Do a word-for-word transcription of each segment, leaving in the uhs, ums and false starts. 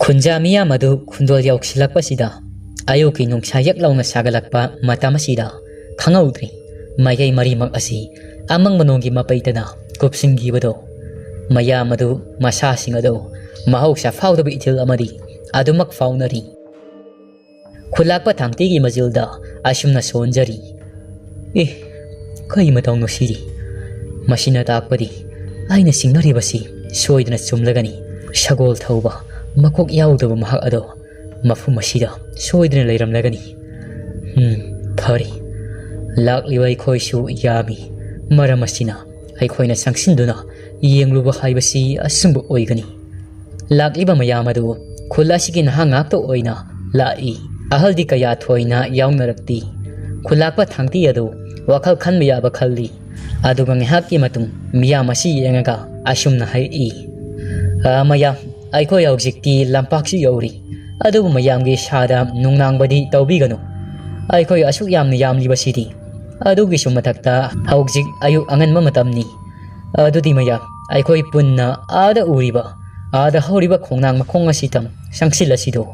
ꯈꯨꯟꯖꯥ ꯃꯤꯌꯥꯝ ꯑꯗꯨ ꯈꯨꯟꯗꯣꯜ ꯌꯧꯁꯤꯜꯂꯛꯄꯁꯤꯗ, ꯑꯌꯨꯛꯀꯤ ꯅꯨꯡꯁꯥ ꯌꯛ ꯂꯥꯎꯅ ꯁꯥꯒꯠꯂꯛꯄ ꯃꯇꯝ ꯑꯁꯤꯗ, ꯈꯪꯍꯧꯗ꯭ꯔꯤ ꯃꯥꯏꯀꯩ ꯃꯔꯤꯃꯛ ꯑꯁꯤ ꯑꯃꯪꯕ ꯅꯣꯡꯒꯤ ꯃꯄꯩꯇꯅ ꯀꯨꯞꯁꯤꯟꯈꯤꯕꯗꯣ꯫ ꯃꯌꯥꯝ ꯑꯗꯨ, ꯃꯁꯥꯁꯤꯡ ꯑꯗꯨ ꯃꯍꯧꯁꯥ ꯐꯥꯎꯗꯕ ꯏꯊꯤꯜ ꯑꯃꯗꯤ ꯑꯗꯨꯃꯛ ꯐꯥꯎꯅꯔꯤ꯫ ꯈꯨꯂꯥꯛꯄ ꯊꯥꯡꯇꯤꯒꯤ ꯃꯖꯤꯜꯗ ꯑꯁꯨꯝꯅ ꯁꯣꯟꯖꯔꯤ꯫ ꯑꯦ, ꯀꯩ ꯃꯇꯧꯅꯣ ꯁꯤꯗꯤ? ꯃꯁꯤꯅ ꯇꯥꯛꯄꯗꯤ ꯑꯩꯅ ꯆꯤꯡꯅꯔꯤꯕꯁꯤ ꯁꯣꯏꯗꯅ ꯆꯨꯝꯂꯒꯅꯤ꯫ ꯁꯒꯣꯜ ꯊꯧꯕ ꯃꯀꯣꯛ ꯌꯥꯎꯗꯕ ꯃꯍꯥꯛ ꯑꯗꯣ ꯃꯐꯝ ꯑꯁꯤꯗ ꯁꯣꯏꯗꯅ ꯂꯩꯔꯝꯂꯒꯅꯤ꯫ ꯎꯝ, ꯐꯔꯦ꯫ ꯂꯥꯛꯂꯤꯕ ꯑꯩꯈꯣꯏꯁꯨ ꯌꯥꯝꯃꯤ꯫ ꯃꯔꯝ ꯑꯁꯤꯅ ꯑꯩꯈꯣꯏꯅ ꯆꯪꯁꯤꯟꯗꯨꯅ ꯌꯦꯡꯂꯨꯕ ꯍꯥꯏꯕꯁꯤ ꯑꯆꯨꯝꯕ ꯑꯣꯏꯒꯅꯤ꯫ ꯂꯥꯛꯂꯤꯕ ꯃꯌꯥꯝ ꯑꯗꯨ ꯈꯨꯜ ꯑꯁꯤꯒꯤ ꯅꯍꯥ ꯉꯥꯛꯇ ꯑꯣꯏꯅ ꯂꯥꯛꯏ꯫ ꯑꯍꯜꯗꯤ ꯀꯌꯥ ꯊꯣꯏꯅ ꯌꯥꯎꯅꯔꯛꯇꯦ꯫ ꯈꯨꯜꯂꯥꯛꯄ ꯊꯥꯡꯇꯤ ꯑꯗꯨ ꯋꯥꯈꯜ ꯈꯟꯕ ꯌꯥꯕ ꯈꯜꯂꯤ꯫ ꯑꯗꯨꯒ ꯉꯥꯏꯍꯥꯛꯀꯤ ꯃꯇꯨꯡ ꯃꯤꯌꯥꯝ ꯑꯁꯤ ꯌꯦꯡꯉꯒ ꯑꯁꯨꯝꯅ ꯍꯥꯏꯔꯛꯏ, "ꯑ, ꯃꯌꯥꯝ, ꯑꯩꯈꯣꯏ ꯍꯧꯖꯤꯛꯇꯤ ꯂꯝꯄꯥꯛꯁꯨ ꯌꯧꯔꯤ꯫ ꯑꯗꯨꯕꯨ ꯃꯌꯥꯝꯒꯤ ꯏꯁꯥꯗ ꯅꯨꯡꯅꯥꯡꯕꯗꯤ ꯇꯧꯕꯤꯒꯅꯨ꯫ ꯑꯩꯈꯣꯏ ꯑꯁꯨꯛ ꯌꯥꯝꯅ ꯌꯥꯝꯂꯤꯕꯁꯤꯗꯤ꯫ ꯑꯗꯨꯒꯤꯁꯨ ꯃꯊꯛꯇ ꯍꯧꯖꯤꯛ ꯑꯌꯨꯛ ꯑꯉꯟꯕ ꯃꯇꯝꯅꯤ꯫ ꯑꯗꯨꯗꯤ ꯃꯌꯥꯝ, ꯑꯩꯈꯣꯏ ꯄꯨꯟꯅ ꯑꯥꯗ ꯎꯔꯤꯕ, ꯑꯥꯗ ꯍꯧꯔꯤꯕ ꯈꯣꯡꯅꯥꯡ ꯃꯈꯣꯡ ꯑꯁꯤꯗ ꯆꯪꯁꯤꯜꯂꯁꯤꯗꯣ?"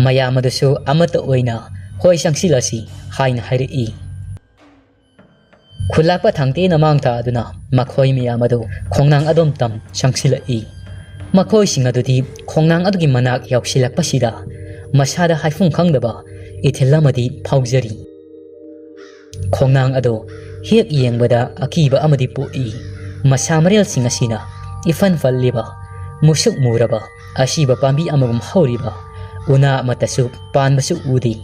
ꯃꯌꯥꯝ ꯑꯗꯨꯁꯨ ꯑꯃꯠꯇ ꯑꯣꯏꯅ "ꯍꯣꯏ, ꯆꯪꯁꯤꯜꯂꯁꯤ" ꯍꯥꯏꯅ ꯍꯥꯏꯔꯛꯏ꯫ ꯈꯨꯜꯂꯥꯛꯄ ꯊꯥꯡꯇꯦꯅ ꯃꯥꯡ ꯊꯥꯗꯨꯅ ꯃꯈꯣꯏ ꯃꯌꯥꯝ ꯑꯗꯨ ꯈꯣꯡꯅꯥꯡ ꯑꯗꯣꯝꯇꯝ ꯆꯪꯁꯤꯜꯂꯛꯏ꯫ ꯃꯈꯣꯏꯁꯤꯡ ꯑꯗꯨꯗꯤ ꯈꯣꯡꯅꯥꯡ ꯑꯗꯨꯒꯤ ꯃꯅꯥꯛ ꯌꯧꯁꯤꯜꯂꯛꯄꯁꯤꯗ ꯃꯁꯥꯗ ꯍꯥꯏꯐꯝ ꯈꯪꯗꯕ ꯏꯊꯤꯜ ꯑꯃꯗꯤ ꯐꯥꯎꯖꯔꯤ꯫ ꯈꯣꯡꯅꯥꯡ ꯑꯗꯨ ꯍꯦꯛ ꯌꯦꯡꯕꯗ ꯑꯀꯤꯕ ꯑꯃꯗꯤ ꯄꯣꯛꯏ꯫ ꯃꯁꯥ ꯃꯔꯦꯜꯁꯤꯡ ꯑꯁꯤꯅ ꯏꯐꯟ ꯐꯜꯂꯤꯕ, ꯃꯨꯁꯨꯛ ꯃꯨꯔꯕ, ꯑꯁꯤꯕ ꯄꯥꯝꯕꯤ ꯑꯃꯒꯨꯝ ꯍꯧꯔꯤꯕ, ꯎꯅꯥ ꯑꯃꯠꯇꯁꯨ ꯄꯥꯟꯕꯁꯨ ꯎꯗꯦ꯫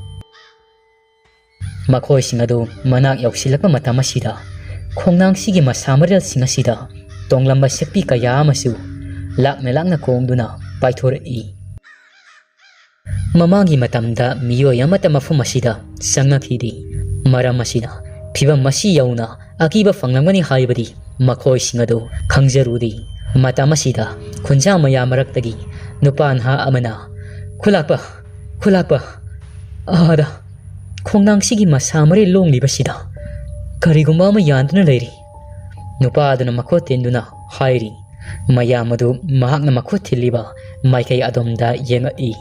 ꯃꯈꯣꯏꯁꯤꯡ ꯑꯗꯨ ꯃꯅꯥꯛ ꯌꯧꯁꯤꯜꯂꯛꯄ ꯃꯇꯝ ꯑꯁꯤꯗ, ꯈꯣꯡꯅꯥꯡꯁꯤꯒꯤ ꯃꯁꯥ ꯃꯔꯦꯜꯁꯤꯡ ꯑꯁꯤꯗ ꯇꯣꯡꯂꯝꯕ ꯁꯛꯄꯤ ꯀꯌꯥ ꯑꯃꯁꯨ ꯂꯥꯛꯅ ꯂꯥꯛꯅ ꯈꯣꯡꯗꯨꯅ ꯄꯥꯏꯊꯣꯔꯛꯏ꯫ ꯃꯃꯥꯡꯒꯤ ꯃꯇꯝꯗ ꯃꯤꯑꯣꯏ ꯑꯃꯠꯇ ꯃꯐꯝ ꯑꯁꯤꯗ ꯆꯪꯉꯛꯈꯤꯗꯦ꯫ ꯃꯔꯝ ꯑꯁꯤꯅ, ꯐꯤꯚꯝ ꯑꯁꯤ ꯌꯧꯅ ꯑꯀꯤꯕ ꯐꯪꯂꯝꯒꯅꯤ ꯍꯥꯏꯕꯗꯤ ꯃꯈꯣꯏꯁꯤꯡ ꯑꯗꯨ ꯈꯪꯖꯔꯨꯗꯦ꯫ ꯃꯇꯝ ꯑꯁꯤꯗ ꯈꯨꯟꯖꯥ ꯃꯌꯥꯝ ꯃꯔꯛꯇꯒꯤ ꯅꯨꯄꯥ ꯅꯍꯥ ꯑꯃꯅ, "ꯈꯨꯂꯥꯛꯄ, ꯈꯨꯂꯥꯛꯄ, ꯑꯥꯗ ꯈꯣꯡꯅꯥꯡꯁꯤꯒꯤ ꯃꯁꯥ ꯃꯔꯦꯜ ꯂꯣꯡꯂꯤꯕꯁꯤꯗ ꯀꯔꯤꯒꯨꯝꯕ ꯑꯃ ꯌꯥꯟꯗꯨꯅ ꯂꯩꯔꯤ"꯫ ꯅꯨꯄꯥ ꯑꯗꯨꯅ ꯃꯈꯨꯠ ꯇꯦꯟꯗꯨꯅ ꯍꯥꯏꯔꯤ꯫ ꯃꯌꯥꯝ ꯑꯗꯨ ꯃꯍꯥꯛꯅ ꯃꯈꯨꯠ ꯊꯤꯜꯂꯤꯕ ꯃꯥꯏꯀꯩ ꯑꯗꯣꯝꯗ ꯌꯦꯡꯂꯛꯏ꯫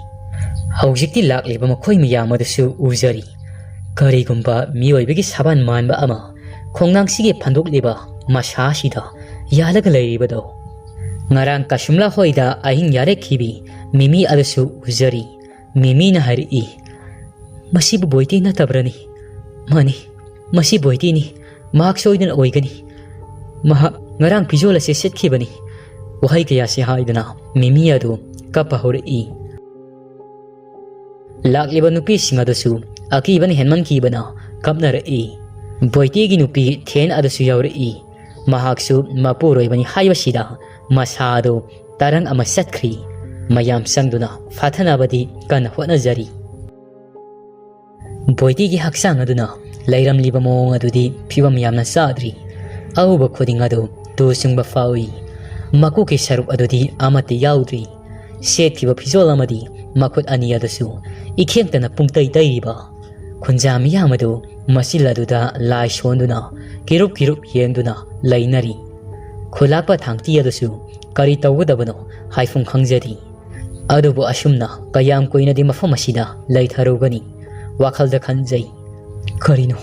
ꯍꯧꯖꯤꯛꯇꯤ ꯂꯥꯛꯂꯤꯕ ꯃꯈꯣꯏ ꯃꯌꯥꯝ ꯑꯗꯨꯁꯨ ꯎꯖꯔꯤ꯫ ꯀꯔꯤꯒꯨꯝꯕ ꯃꯤꯑꯣꯏꯕꯒꯤ ꯁꯕꯥꯟ ꯃꯥꯟꯕ ꯑꯃ ꯈꯣꯡꯅꯥꯡꯁꯤꯒꯤ ꯐꯟꯗꯣꯛꯂꯤꯕ ꯃꯁꯥ ꯑꯁꯤꯗ ꯌꯥꯜꯂꯒ ꯂꯩꯔꯤꯕꯗꯣ꯫ ꯉꯔꯥꯡ ꯀꯁꯨꯝꯂꯥ ꯍꯣꯏꯗ ꯑꯍꯤꯡ ꯌꯥꯔꯦꯛꯈꯤꯕꯤ ꯃꯤꯃꯤ ꯑꯗꯨꯁꯨ ꯎꯖꯔꯤ꯫ ꯃꯤꯃꯤꯅ ꯍꯥꯏꯔꯛꯏ, "ꯃꯁꯤꯕꯨ ꯕꯣꯏꯇꯦ ꯅꯠꯇꯕ꯭ꯔꯅꯤ?" "ꯃꯥꯅꯤ, ꯃꯁꯤ ꯕꯣꯏꯇꯦꯅꯤ꯫ ꯃꯍꯥꯛ ꯁꯣꯏꯗꯅ ꯑꯣꯏꯒꯅꯤ꯫ ꯃꯍꯥꯛ ꯉꯔꯥꯡ ꯐꯤꯖꯣꯜ ꯑꯁꯤ ꯁꯦꯠꯈꯤꯕꯅꯤ"꯫ ꯋꯥꯍꯩ ꯀꯌꯥꯁꯤ ꯍꯥꯏꯗꯨꯅ ꯃꯤꯃꯤ ꯑꯗꯨ ꯀꯞꯄ ꯍꯧꯔꯛꯏ꯫ ꯂꯥꯛꯂꯤꯕ ꯅꯨꯄꯤꯁꯤꯡ ꯑꯗꯨꯁꯨ ꯑꯀꯤꯕꯅ ꯍꯦꯟꯃꯟꯈꯤꯕꯅ ꯀꯞꯅꯔꯛꯏ꯫ ꯕꯣꯏꯇꯦꯒꯤ ꯅꯨꯄꯤ ꯊꯦꯟ ꯑꯗꯨꯁꯨ ꯌꯥꯎꯔꯛꯏ꯫ ꯃꯍꯥꯛꯁꯨ ꯃꯄꯨꯔꯣꯏꯕꯅꯤ ꯍꯥꯏꯕꯁꯤꯗ ꯃꯁꯥ ꯑꯗꯨ ꯇꯔꯪ ꯑꯃ ꯆꯠꯈ꯭ꯔꯤ꯫ ꯃꯌꯥꯝ ꯆꯪꯗꯨꯅ ꯐꯥꯊꯅꯕꯗꯤ ꯀꯟꯅ ꯍꯣꯠꯅꯖꯔꯤ꯫ ꯕꯣꯏꯇꯤꯒꯤ ꯍꯛꯆꯥꯡ ꯑꯗꯨꯅ ꯂꯩꯔꯝꯂꯤꯕ ꯃꯑꯣꯡ ꯑꯗꯨꯗꯤ ꯐꯤꯕꯝ ꯌꯥꯝꯅ ꯆꯥꯗ꯭ꯔꯤ꯫ ꯑꯎꯕ ꯈꯨꯗꯤꯡ ꯑꯗꯨ ꯇꯨ ꯆꯨꯡꯕ ꯐꯥꯎꯏ꯫ ꯃꯀꯣꯛꯀꯤ ꯁꯔꯨꯛ ꯑꯗꯨꯗꯤ ꯑꯃꯠꯇ ꯌꯥꯎꯗ꯭ꯔꯤ꯫ ꯁꯦꯠꯈꯤꯕ ꯐꯤꯖꯣꯜ ꯑꯃꯗꯤ ꯃꯈꯨꯠ ꯑꯅꯤ ꯑꯗꯨꯁꯨ ꯏꯈꯦꯡꯇꯅ ꯄꯨꯡꯇꯩ ꯇꯩꯔꯤꯕ꯫ ꯈꯨꯟꯖꯥ ꯃꯤꯌꯥꯝ ꯑꯗꯨ ꯃꯆꯤꯜ ꯑꯗꯨꯗ ꯂꯥꯏ ꯁꯣꯟꯗꯨꯅ ꯀꯤꯔꯨꯞ ꯀꯤꯔꯨꯞ ꯌꯦꯡꯗꯨꯅ ꯂꯩꯅꯔꯤ꯫ ꯈꯨꯂꯥꯛꯄ ꯊꯥꯡꯇꯤ ꯑꯗꯨꯁꯨ ꯀꯔꯤ ꯇꯧꯒꯗꯕꯅꯣ ꯍꯥꯏꯐꯝ ꯈꯪꯖꯗꯦ꯫ ꯑꯗꯨꯕꯨ ꯑꯁꯨꯝꯅ ꯀꯌꯥꯝ ꯀꯨꯏꯅꯗꯤ ꯃꯐꯝ ꯑꯁꯤꯗ ꯂꯩꯊꯔꯨꯒꯅꯤ? ꯋꯥꯈꯜꯗ ꯈꯟꯖꯩ꯫ ꯀꯔꯤꯅꯣ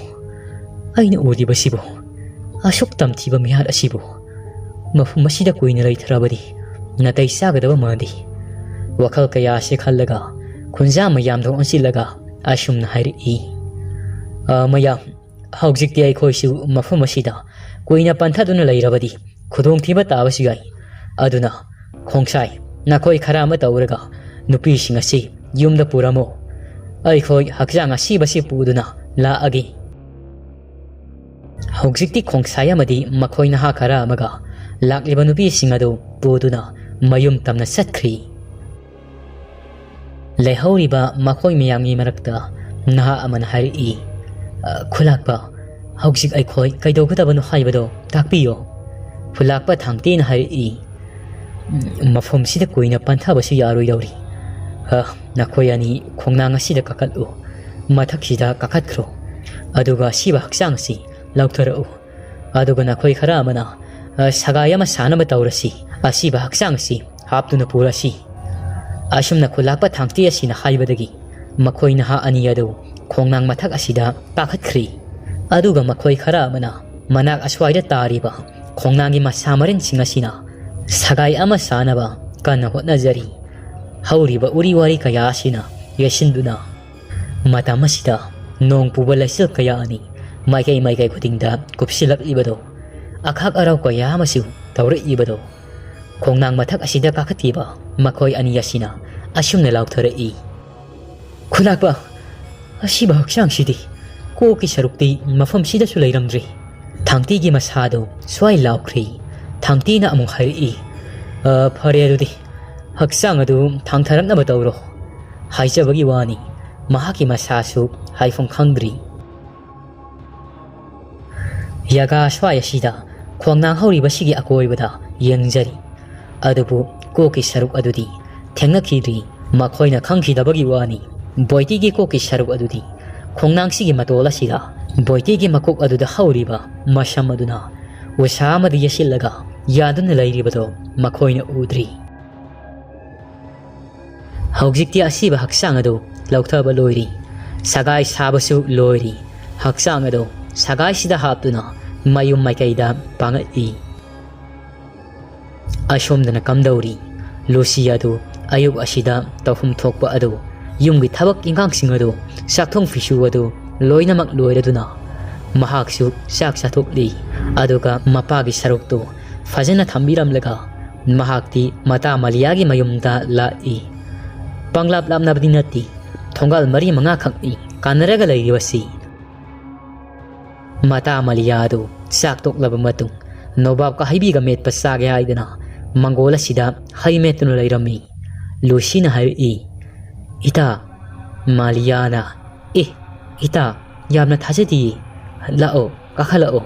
ꯑꯩꯅ ꯎꯔꯤꯕꯁꯤꯕꯨ? ꯑꯁꯨꯛ ꯇꯝꯊꯤꯕ ꯃꯤꯍꯥꯠ ꯑꯁꯤꯕꯨ ꯃꯐꯝ ꯑꯁꯤꯗ ꯀꯨꯏꯅ ꯂꯩꯊꯔꯕꯗꯤ ꯅꯥꯇꯩ ꯆꯥꯒꯗꯕ ꯃꯥꯟꯗꯦ꯫ ꯋꯥꯈꯜ ꯀꯌꯥ ꯑꯁꯤ ꯈꯜꯂꯒ ꯈꯨꯟꯖꯥ ꯃꯌꯥꯝꯗ ꯑꯣꯟꯁꯤꯜꯂꯒ ꯑꯁꯨꯝꯅ ꯍꯥꯏꯔꯛꯏ, "ꯑ, ꯃꯌꯥꯝ, ꯍꯧꯖꯤꯛꯇꯤ ꯑꯩꯈꯣꯏꯁꯨ ꯃꯐꯝ ꯑꯁꯤꯗ ꯀꯨꯏꯅ ꯄꯟꯊꯗꯨꯅ ꯂꯩꯔꯕꯗꯤ ꯈꯨꯗꯣꯡꯊꯤꯕ ꯇꯥꯕꯁꯨ ꯌꯥꯏ꯫ ꯑꯗꯨꯅ ꯈꯣꯡꯁꯥꯏ, ꯅꯈꯣꯏ ꯈꯔ ꯑꯃ ꯇꯧꯔꯒ ꯅꯨꯄꯤꯁꯤꯡ ꯑꯁꯤ ꯌꯨꯝꯗ ꯄꯨꯔꯝꯃꯨ꯫ ꯑꯩꯈꯣꯏ ꯍꯛꯆꯥꯡ ꯑꯁꯤꯕꯁꯤ ꯄꯨꯗꯨꯅ ꯂꯥꯛꯑꯒꯦ"꯫ ꯍꯧꯖꯤꯛꯇꯤ ꯈꯣꯡꯁꯥꯏ ꯑꯃꯗꯤ ꯃꯈꯣꯏ ꯅꯍꯥ ꯈꯔ ꯑꯃꯒ ꯂꯥꯛꯂꯤꯕ ꯅꯨꯄꯤꯁꯤꯡ ꯑꯗꯨ ꯄꯨꯗꯨꯅ ꯃꯌꯨꯝ ꯇꯝꯅ ꯆꯠꯈ꯭ꯔꯤ꯫ ꯂꯩꯍꯧꯔꯤꯕ ꯃꯈꯣꯏ ꯃꯌꯥꯝꯒꯤ ꯃꯔꯛꯇ ꯅꯍꯥ ꯑꯃꯅ ꯍꯥꯏꯔꯛꯏ, "ꯑ, ꯈꯨꯂꯥꯛꯄ, ꯍꯧꯖꯤꯛ ꯑꯩꯈꯣꯏ ꯀꯩꯗꯧꯒꯗꯕꯅꯣ ꯍꯥꯏꯕꯗꯣ ꯇꯥꯛꯄꯤꯌꯣ"꯫ ꯈꯨꯂꯥꯛꯄ ꯊꯥꯡꯇꯦꯅ ꯍꯥꯏꯔꯛꯏ, "ꯎꯝ, ꯃꯐꯝꯁꯤꯗ ꯀꯨꯏꯅ ꯄꯟꯊꯕꯁꯨ ꯌꯥꯔꯣꯏꯗꯧꯔꯤ꯫ ꯑ, ꯅꯈꯣꯏ ꯑꯅꯤ ꯈꯣꯡꯅꯥꯡ ꯑꯁꯤꯗ ꯀꯥꯈꯠꯂꯨ꯫ ꯃꯊꯛꯁꯤꯗ ꯀꯥꯈꯠꯈ꯭ꯔꯣ꯫ ꯑꯗꯨꯒ ꯑꯁꯤꯕ ꯍꯛꯆꯥꯡ ꯑꯁꯤ ꯂꯧꯊꯔꯛꯎ꯫ ꯑꯗꯨꯒ ꯅꯈꯣꯏ ꯈꯔ ꯑꯃꯅ, ꯑ, ꯁꯒꯥꯏ ꯑꯃ ꯁꯥꯅꯕ ꯇꯧꯔꯁꯤ꯫ ꯑꯁꯤꯕ ꯍꯛꯆꯥꯡ ꯑꯁꯤ ꯍꯥꯞꯇꯨꯅ ꯄꯨꯔꯁꯤ꯫ ꯑꯁꯨꯝꯅ ꯈꯨꯂꯥꯛꯄ ꯊꯥꯡꯇꯤ ꯑꯁꯤꯅ ꯍꯥꯏꯕꯗꯒꯤ ꯃꯈꯣꯏ ꯅꯍꯥ ꯑꯅꯤ ꯑꯗꯨ ꯈꯣꯡꯅꯥꯡ ꯃꯊꯛ ꯑꯁꯤꯗ ꯀꯥꯈꯠꯈ꯭ꯔꯤ꯫ ꯑꯗꯨꯒ ꯃꯈꯣꯏ ꯈꯔ ꯑꯃꯅ ꯃꯅꯥꯛ ꯑꯁ꯭ꯋꯥꯏꯗ ꯇꯥꯔꯤꯕ ꯈꯣꯡꯅꯥꯡꯒꯤ ꯃꯁꯥ ꯃꯔꯦꯟꯁꯤꯡ ꯑꯁꯤꯅ ꯁꯒꯥꯏ ꯑꯃ ꯁꯥꯅꯕ ꯀꯟꯅ ꯍꯣꯠꯅꯖꯔꯤ꯫ ꯍꯧꯔꯤꯕ ꯎꯔꯤ ꯋꯥꯔꯤ ꯀꯌꯥ ꯑꯁꯤꯅ ꯌꯩꯁꯤꯟꯗꯨꯅ ꯃꯇꯝ ꯑꯁꯤꯗ ꯅꯣꯡ ꯄꯨꯕ ꯂꯩꯆꯤꯜ ꯀꯌꯥ ꯑꯅꯤ ꯃꯥꯏꯀꯩ ꯃꯥꯏꯀꯩ ꯈꯨꯗꯤꯡꯗ ꯀꯨꯞꯁꯤꯜꯂꯛꯂꯤꯕꯗꯣ, ꯑꯈꯥꯛ ꯑꯔꯥꯎ ꯀꯌꯥ ꯑꯃꯁꯨ ꯇꯧꯔꯛꯂꯤꯕꯗꯣ, ꯈꯣꯡꯅꯥꯡ ꯃꯊꯛ ꯑꯁꯤꯗ ꯀꯥꯈꯠꯈꯤꯕ ꯃꯈꯣꯏ ꯑꯅꯤ ꯑꯁꯤꯅ ꯑꯁꯨꯝꯅ ꯂꯥꯎꯊꯔꯛꯏ, "ꯈꯨꯂꯥꯛꯄ, ꯑꯁꯤꯕ ꯍꯛꯆꯥꯡꯁꯤꯗꯤ ꯀꯣꯛꯀꯤ ꯁꯔꯨꯛꯇꯤ ꯃꯐꯝꯁꯤꯗꯁꯨ ꯂꯩꯔꯝꯗ꯭ꯔꯤ꯫" ꯊꯥꯡꯇꯤꯒꯤ ꯃꯁꯥꯗꯨ ꯁ꯭ꯋꯥꯏ ꯂꯥꯎꯈ꯭ꯔꯤ꯫ ꯊꯥꯡꯇꯤꯅ ꯑꯃꯨꯛ ꯍꯥꯏꯔꯛꯏ, "ꯑ, ꯐꯔꯦ ꯑꯗꯨꯗꯤ, ꯍꯛꯆꯥꯡ ꯑꯗꯨ ꯊꯥꯡꯊꯔꯛꯅꯕ ꯇꯧꯔꯣ꯫" ꯍꯥꯏꯖꯕꯒꯤ ꯋꯥꯅꯤ, ꯃꯍꯥꯛꯀꯤ ꯃꯁꯥꯁꯨ ꯍꯥꯏꯐꯝ ꯈꯪꯗ꯭ꯔꯤ꯫ ꯌꯥꯒꯥ ꯁ꯭ꯋꯥꯏ ꯑꯁꯤꯗ ꯈꯣꯡꯅꯥꯡ ꯍꯧꯔꯤꯕꯁꯤꯒꯤ ꯑꯀꯣꯏꯕꯗ ꯌꯦꯡꯖꯔꯤ꯫ ꯑꯗꯨꯕꯨ ꯀꯣꯛꯀꯤ ꯁꯔꯨꯛ ꯑꯗꯨꯗꯤ ꯊꯦꯡꯅꯈꯤꯗ꯭ꯔꯤ꯫ ꯃꯈꯣꯏꯅ ꯈꯪꯈꯤꯗꯕꯒꯤ ꯋꯥꯅꯤ, ꯕꯣꯏꯇꯤꯒꯤ ꯀꯣꯛꯀꯤ ꯁꯔꯨꯛ ꯑꯗꯨꯗꯤ ꯈꯣꯡꯅꯥꯡꯁꯤꯒꯤ ꯃꯇꯣꯜ ꯑꯁꯤꯗ ꯕꯣꯏꯇꯤꯒꯤ ꯃꯀꯣꯛ ꯑꯗꯨꯗ ꯍꯧꯔꯤꯕ ꯃꯁꯝ ꯑꯗꯨꯅ ꯎꯁꯥ ꯑꯃꯗ ꯌꯦꯠꯁꯤꯜꯂꯒ ꯌꯥꯟꯗꯨꯅ ꯂꯩꯔꯤꯕꯗꯣ ꯃꯈꯣꯏꯅ ꯎꯗ꯭ꯔꯤ꯫ ꯍꯧꯖꯤꯛꯇꯤ ꯑꯁꯤꯕ ꯍꯛꯆꯥꯡ ꯑꯗꯨ ꯂꯧꯊꯕ ꯂꯣꯏꯔꯤ꯫ ꯁꯒꯥꯏ ꯁꯥꯕꯁꯨ ꯂꯣꯏꯔꯤ꯫ ꯍꯛꯆꯥꯡ ꯑꯗꯨ ꯁꯒꯥꯏꯁꯤꯗ ꯍꯥꯞꯇꯨꯅ ꯃꯌꯨꯝ ꯃꯥꯏꯀꯩꯗ ꯄꯥꯡꯉꯛꯏ꯫ ꯑꯁꯣꯝꯗꯅ ꯀꯝꯗꯧꯔꯤ? ꯂꯨꯁꯤ ꯑꯗꯨ ꯑꯌꯨꯛ ꯑꯁꯤꯗ ꯇꯧꯐꯝ ꯊꯣꯛꯄ ꯑꯗꯨ, ꯌꯨꯝꯒꯤ ꯊꯕꯛ ꯏꯟꯈꯥꯡꯁꯤꯡ ꯑꯗꯨ, ꯆꯥꯛꯊꯣꯡ ꯐꯤꯁꯨ ꯑꯗꯨ ꯂꯣꯏꯅꯃꯛ ꯂꯣꯏꯔꯗꯨꯅ ꯃꯍꯥꯛꯁꯨ ꯆꯥꯛ ꯆꯥꯊꯣꯛꯂꯤ꯫ ꯑꯗꯨꯒ ꯃꯄꯥꯒꯤ ꯁꯔꯨꯛꯇꯨ ꯐꯖꯅ ꯊꯝꯕꯤꯔꯝꯂꯒ ꯃꯍꯥꯛꯇꯤ ꯃꯇꯥ ꯃꯂꯤꯌꯥꯒꯤ ꯃꯌꯨꯝꯗ ꯂꯥꯛꯏ꯫ ꯄꯪꯂꯥꯞ ꯂꯥꯞꯅꯕꯗꯤ ꯅꯠꯇꯦ, ꯊꯣꯡꯒꯥꯜ ꯃꯔꯤ ꯃꯉꯥꯈꯛꯅꯤ ꯀꯥꯟꯅꯔꯒ ꯂꯩꯔꯤꯕꯁꯤ꯫ ꯃꯇꯥ ꯃꯂꯤꯌꯥ ꯑꯗꯨ ꯆꯥꯛ ꯇꯣꯛꯂꯕ ꯃꯇꯨꯡ ꯅꯣꯕꯥꯞꯀ ꯍꯩꯕꯤꯒ ꯃꯦꯠꯄ ꯆꯥꯒꯦ ꯍꯥꯏꯗꯨꯅ ꯃꯪꯒꯣꯜ ꯑꯁꯤꯗ ꯍꯩ ꯃꯦꯠꯇꯨꯅ ꯂꯩꯔꯝꯃꯤ꯫ ꯂꯨꯁꯤꯅ ꯍꯥꯏꯔꯛꯏ, "ꯏꯇꯥ꯫" ꯃꯥꯂꯤꯌꯥꯅ, "ꯑꯦ, ꯏꯇꯥ, ꯌꯥꯝꯅ ꯊꯥꯖꯗꯤꯌꯦ꯫ ꯂꯥꯛꯑꯣ, ꯀꯥꯈꯠꯂꯛꯑꯣ꯫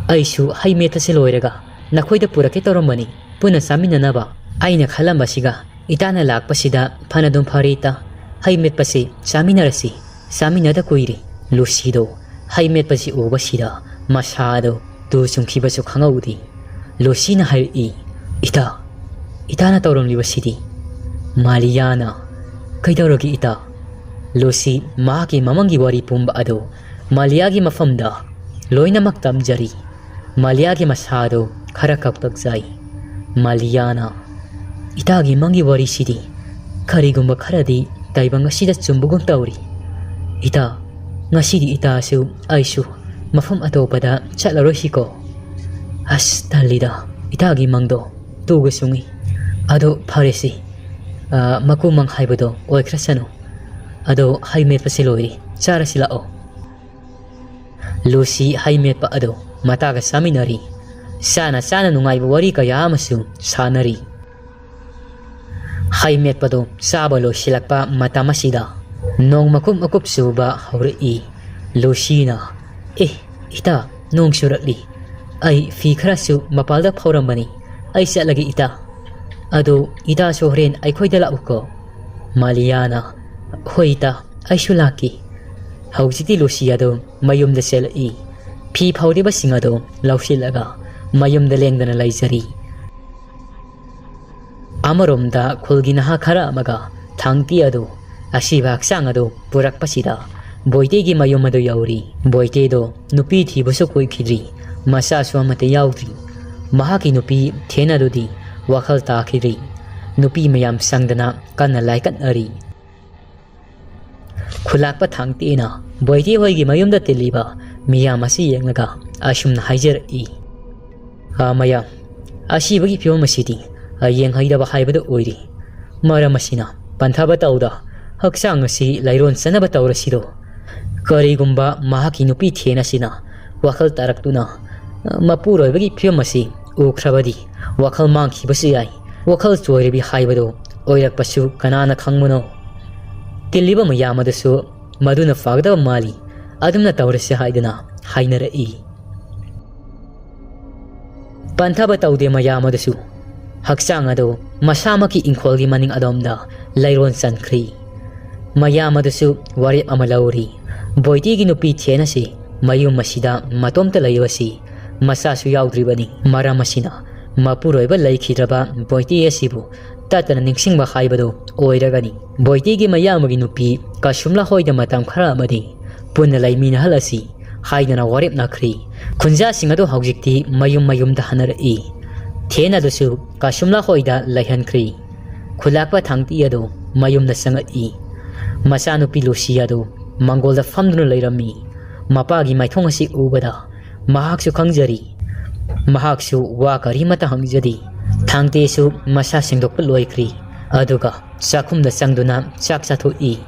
ꯑꯩꯁꯨ ꯍꯩ ꯃꯦꯠꯄꯁꯦ ꯂꯣꯏꯔꯒ ꯅꯈꯣꯏꯗ ꯄꯨꯔꯛꯀꯦ ꯇꯧꯔꯝꯕꯅꯤ, ꯄꯨꯟꯅ ꯆꯥꯃꯤꯟꯅꯅꯕ꯫ ꯑꯩꯅ ꯈꯜꯂꯝꯕꯁꯤꯒ ꯏꯇꯥꯅ ꯂꯥꯛꯄꯁꯤꯗ ꯐꯅꯗꯨꯝ ꯐꯔꯦ ꯏꯇꯥ꯫ ꯍꯩ ꯃꯦꯠꯄꯁꯤ ꯆꯥꯃꯤꯟꯅꯔꯁꯤ, ꯆꯥꯃꯤꯟꯅꯗ ꯀꯨꯏꯔꯦ꯫" ꯂꯨꯁꯤꯗꯣ ꯍꯩ ꯃꯦꯠꯄꯁꯤ ꯎꯕꯁꯤꯗ ꯃꯁꯥꯗꯣ ꯇꯨ ꯆꯨꯡꯈꯤꯕꯁꯨ ꯈꯪꯍꯧꯗꯦ꯫ ꯂꯨꯁꯤꯅ ꯍꯥꯏꯔꯛꯏ, "ꯏꯇꯥ, "ꯏꯇꯥꯅ ꯇꯧꯔꯝꯂꯤꯕꯁꯤꯗꯤ?" ꯃꯥꯂꯤꯌꯥꯅ, "ꯀꯩꯗꯧꯔꯒꯦ ꯏꯇꯥ?" ꯂꯨꯁꯤ ꯃꯍꯥꯛꯀꯤ ꯃꯃꯪꯒꯤ ꯋꯥꯔꯤ ꯄꯨꯝꯕ ꯑꯗꯨ ꯃꯥꯂꯤꯌꯥꯒꯤ ꯃꯐꯝꯗ ꯂꯣꯏꯅꯃꯛ ꯇꯝꯖꯔꯤ꯫ ꯃꯥꯂꯤꯌꯥꯒꯤ ꯃꯁꯥꯗꯨ ꯈꯔ ꯀꯛꯇꯛ ꯆꯥꯏ꯫ ꯃꯥꯂꯤꯌꯥꯅ, "ꯏꯇꯥꯒꯤ ꯃꯪꯒꯤ ꯋꯥꯔꯤꯁꯤꯗꯤ ꯀꯔꯤꯒꯨꯝꯕ ꯈꯔꯗꯤ ꯇꯥꯏꯕꯪ ꯑꯁꯤꯗ ꯆꯨꯝꯕꯒꯨꯝ ꯇꯧꯔꯤ꯫ ꯏꯇꯥ, ꯉꯁꯤꯗꯤ ꯏꯇꯥꯁꯨ ꯑꯩꯁꯨ ꯃꯐꯝ ꯑꯇꯣꯞꯄꯗ ꯆꯠꯂꯔꯣꯏꯁꯤꯀꯣ? ꯑꯁ, ꯇꯜꯂꯤꯗ, ꯏꯇꯥꯒꯤ ꯃꯪꯗꯣ ꯇꯨꯒ ꯆꯨꯡꯉꯤ꯫ ꯑꯗꯣ ꯐꯔꯦꯁꯤ, ꯑ, ꯃꯀꯨ ꯃꯪ ꯍꯥꯏꯕꯗꯣ ꯑꯣꯏꯈ꯭ꯔꯁꯅꯨ꯫ ꯑꯗꯣ ꯍꯩ ꯃꯦꯠꯄꯁꯦ ꯂꯣꯏꯔꯦ, ꯆꯥꯔꯁꯤ ꯂꯥꯛꯑꯣ꯫" ꯂꯨꯁꯤ ꯍꯩ ꯃꯦꯠꯄ ꯑꯗꯨ ꯃꯇꯥꯒ ꯆꯥꯃꯤꯟꯅꯔꯤ꯫ ꯆꯥꯅ ꯆꯥꯅ ꯅꯨꯡꯉꯥꯏꯕ ꯋꯥꯔꯤ ꯀꯌꯥ ꯑꯃꯁꯨ ꯁꯥꯟꯅꯔꯤ꯫ ꯍꯩ ꯃꯦꯠꯄꯗꯨ ꯆꯥꯕ ꯂꯣꯏꯁꯤꯜꯂꯛꯄ ꯃꯇꯝ ꯑꯁꯤꯗ ꯅꯣꯡ ꯃꯀꯨꯞ ꯃꯀꯨꯞ ꯆꯨꯕ ꯍꯧꯔꯛꯏ꯫ ꯂꯨꯁꯤꯅ, "ꯑꯦ, ꯏꯇꯥ, ꯅꯣꯡ ꯆꯨꯔꯛꯂꯤ꯫ ꯑꯩ ꯐꯤ ꯈꯔꯁꯨ ꯃꯄꯥꯜꯗ ꯐꯧꯔꯝꯕꯅꯤ꯫ ꯑꯩ ꯆꯠꯂꯒꯦ ꯏꯇꯥ꯫ ꯑꯗꯨ ꯏꯇꯥꯁꯨ ꯍꯣꯔꯦꯟ ꯑꯩꯈꯣꯏꯗ ꯂꯥꯛꯎꯀꯣ꯫" ꯃꯥꯂꯤꯌꯥꯅ, "ꯍꯣꯏ ꯏꯇꯥ, ꯑꯩꯁꯨ ꯂꯥꯛꯀꯦ꯫" ꯍꯧꯖꯤꯛꯇꯤ ꯂꯨꯁꯤ ꯑꯗꯨ ꯃꯌꯨꯝꯗ ꯆꯦꯜꯂꯛꯏ꯫ ꯐꯤ ꯐꯧꯔꯤꯕꯁꯤꯡ ꯑꯗꯨ ꯂꯧꯁꯤꯜꯂꯒ ꯃꯌꯨꯝꯗ ꯂꯦꯡꯗꯅ ꯂꯩꯖꯔꯤ꯫ ꯑꯃꯔꯣꯝꯗ ꯈꯨꯜꯒꯤ ꯅꯍꯥ ꯈꯔ ꯑꯃꯒ ꯊꯥꯡꯇꯤ ꯑꯗꯨ ꯑꯁꯤꯕ ꯍꯛꯆꯥꯡ ꯑꯗꯨ ꯄꯨꯔꯛꯄꯁꯤꯗ ꯕꯣꯏꯇꯦꯒꯤ ꯃꯌꯨꯝ ꯑꯗꯨ ꯌꯧꯔꯤ꯫ ꯕꯣꯏꯇꯦꯗꯣ ꯅꯨꯄꯤ ꯊꯤꯕꯁꯨ ꯀꯨꯏꯈꯤꯗ꯭ꯔꯤ, ꯃꯆꯥꯁꯨ ꯑꯃꯠꯇ ꯌꯥꯎꯗ꯭ꯔꯤ꯫ ꯃꯍꯥꯛꯀꯤ ꯅꯨꯄꯤ ꯊꯦꯟ ꯑꯗꯨꯗꯤ ꯋꯥꯈꯜ ꯇꯥꯈꯤꯗ꯭ꯔꯤ꯫ ꯅꯨꯄꯤ ꯃꯌꯥꯝ ꯆꯪꯗꯅ ꯀꯟꯅ ꯂꯥꯏꯀꯠꯅꯔꯤ꯫ ꯈꯨꯂꯥꯛꯄ ꯊꯥꯡꯇꯤꯅ ꯕꯣꯏꯇꯦ ꯍꯣꯏꯒꯤ ꯃꯌꯨꯝꯗ ꯇꯤꯜꯂꯤꯕ ꯃꯤꯌꯥꯝ ꯑꯁꯤ ꯌꯦꯡꯂꯒ ꯑꯁꯨꯝꯅ ꯍꯥꯏꯖꯔꯛꯏ, "ꯑ, ꯃꯌꯥꯝ, ꯑꯁꯤꯕꯒꯤ ꯐꯤꯕꯝ ꯑꯁꯤꯗꯤ, ꯑ, ꯌꯦꯡꯍꯩꯗꯕ ꯍꯥꯏꯕꯗꯨ ꯑꯣꯏꯔꯤ꯫ ꯃꯔꯝ ꯑꯁꯤꯅ ꯄꯟꯊꯕ ꯇꯧꯗ ꯍꯛꯆꯥꯡ ꯑꯁꯤ ꯂꯥꯏꯔꯣꯟ ꯆꯟꯅꯕ ꯇꯧꯔꯁꯤꯔꯣ? ꯀꯔꯤꯒꯨꯝꯕ ꯃꯍꯥꯛꯀꯤ ꯅꯨꯄꯤ ꯊꯦꯟ ꯑꯁꯤꯅ ꯋꯥꯈꯜ ꯇꯥꯔꯛꯇꯨꯅ, ꯑ, ꯃꯄꯨꯔꯣꯏꯕꯒꯤ ꯐꯤꯕꯝ ꯑꯁꯤ ꯎꯈ꯭ꯔꯕꯗꯤ ꯋꯥꯈꯜ ꯃꯥꯡꯈꯤꯕꯁꯨ ꯌꯥꯏ꯫ ꯋꯥꯈꯜ ꯆꯣꯏꯔꯕꯤ ꯍꯥꯏꯕꯗꯨ ꯑꯣꯏꯔꯛꯄꯁꯨ ꯀꯅꯥꯅ ꯈꯪꯕꯅꯣ?" ꯇꯤꯜꯂꯤꯕ ꯃꯌꯥꯝ ꯑꯗꯨꯁꯨ ꯃꯗꯨꯅ ꯐꯒꯗꯕ ꯃꯥꯜꯂꯤ, ꯑꯗꯨꯝꯅ ꯇꯧꯔꯁꯤ ꯍꯥꯏꯗꯨꯅ ꯍꯥꯏꯅꯔꯛꯏ꯫ ꯄꯟꯊꯕ ꯇꯧꯗꯦ ꯃꯌꯥꯝ ꯑꯗꯨꯁꯨ꯫ ꯍꯛꯆꯥꯡ ꯑꯗꯨ ꯃꯁꯥꯃꯛꯀꯤ ꯏꯪꯈꯣꯜꯒꯤ ꯃꯅꯤꯡ ꯑꯗꯣꯝꯗ ꯂꯩꯔꯣꯟ ꯆꯟꯈ꯭ꯔꯤ꯫ ꯃꯌꯥꯝ ꯑꯗꯨꯁꯨ ꯋꯥꯔꯦꯞ ꯑꯃ ꯂꯧꯔꯤ꯫ ꯕꯣꯏꯇꯦꯒꯤ ꯅꯨꯄꯤ ꯊꯦꯟ ꯑꯁꯤ ꯃꯌꯨꯝ ꯑꯁꯤꯗ ꯃꯇꯣꯝꯇ ꯂꯩꯕꯁꯤ ꯃꯆꯥꯁꯨ ꯌꯥꯎꯗ꯭ꯔꯤꯕꯅꯤ꯫ ꯃꯔꯝ ꯑꯁꯤꯅ ꯃꯄꯨꯔꯣꯏꯕ ꯂꯩꯈꯤꯗ꯭ꯔꯕ ꯕꯣꯏꯇꯦ ꯑꯁꯤꯕꯨ ꯇꯠꯇꯅ ꯅꯤꯡꯁꯤꯡꯕ ꯍꯥꯏꯕꯗꯨ ꯑꯣꯏꯔꯒꯅꯤ꯫ ꯕꯣꯏꯇꯦꯒꯤ ꯃꯌꯥꯝꯕꯒꯤ ꯅꯨꯄꯤ ꯀꯁꯨꯝꯂꯥ ꯍꯣꯏꯗ ꯃꯇꯝ ꯈꯔ ꯑꯃꯗꯤ ꯄꯨꯟꯅ ꯂꯩꯃꯤꯟꯅꯍꯜꯂꯁꯤ ꯍꯥꯏꯗꯅ ꯋꯥꯔꯦꯞꯅꯈ꯭ꯔꯤ꯫ ꯈꯨꯟꯖꯥꯁꯤꯡ ꯑꯗꯨ ꯍꯧꯖꯤꯛꯇꯤ ꯃꯌꯨꯝ ꯃꯌꯨꯝꯗ ꯍꯟꯅꯔꯛꯏ꯫ ꯊꯦꯟ ꯑꯗꯨꯁꯨ ꯀꯁꯨꯝꯂꯥ ꯍꯣꯏꯗ ꯂꯩꯍꯟꯈ꯭ꯔꯤ꯫ ꯈꯨꯂꯥꯛꯄ ꯊꯥꯡꯇꯤ ꯑꯗꯨ ꯃꯌꯨꯝꯗ ꯆꯪꯉꯛꯏ꯫ ꯃꯆꯥꯅꯨꯄꯤ ꯂꯨꯁꯤ ꯑꯗꯨ ꯃꯪꯒꯣꯜꯗ ꯐꯝꯗꯨꯅ ꯂꯩꯔꯝꯃꯤ꯫ ꯃꯄꯥꯒꯤ ꯃꯥꯏꯊꯣꯡ ꯑꯁꯤ ꯎꯕꯗ ꯃꯍꯥꯛꯁꯨ ꯈꯪꯖꯔꯤ꯫ ꯃꯍꯥꯛꯁꯨ ꯋꯥ ꯀꯔꯤꯃꯠꯇ ꯍꯪꯖꯗꯦ꯫ ꯊꯥꯡꯇꯦꯁꯨ ꯃꯁꯥ ꯁꯦꯡꯗꯣꯛꯄ ꯂꯣꯏꯈ꯭ꯔꯤ꯫ ꯑꯗꯨꯒ ꯆꯥꯛꯈꯨꯝꯗ ꯆꯪꯗꯨꯅ ꯆꯥꯛ ꯆꯥꯊꯣꯛꯏ꯫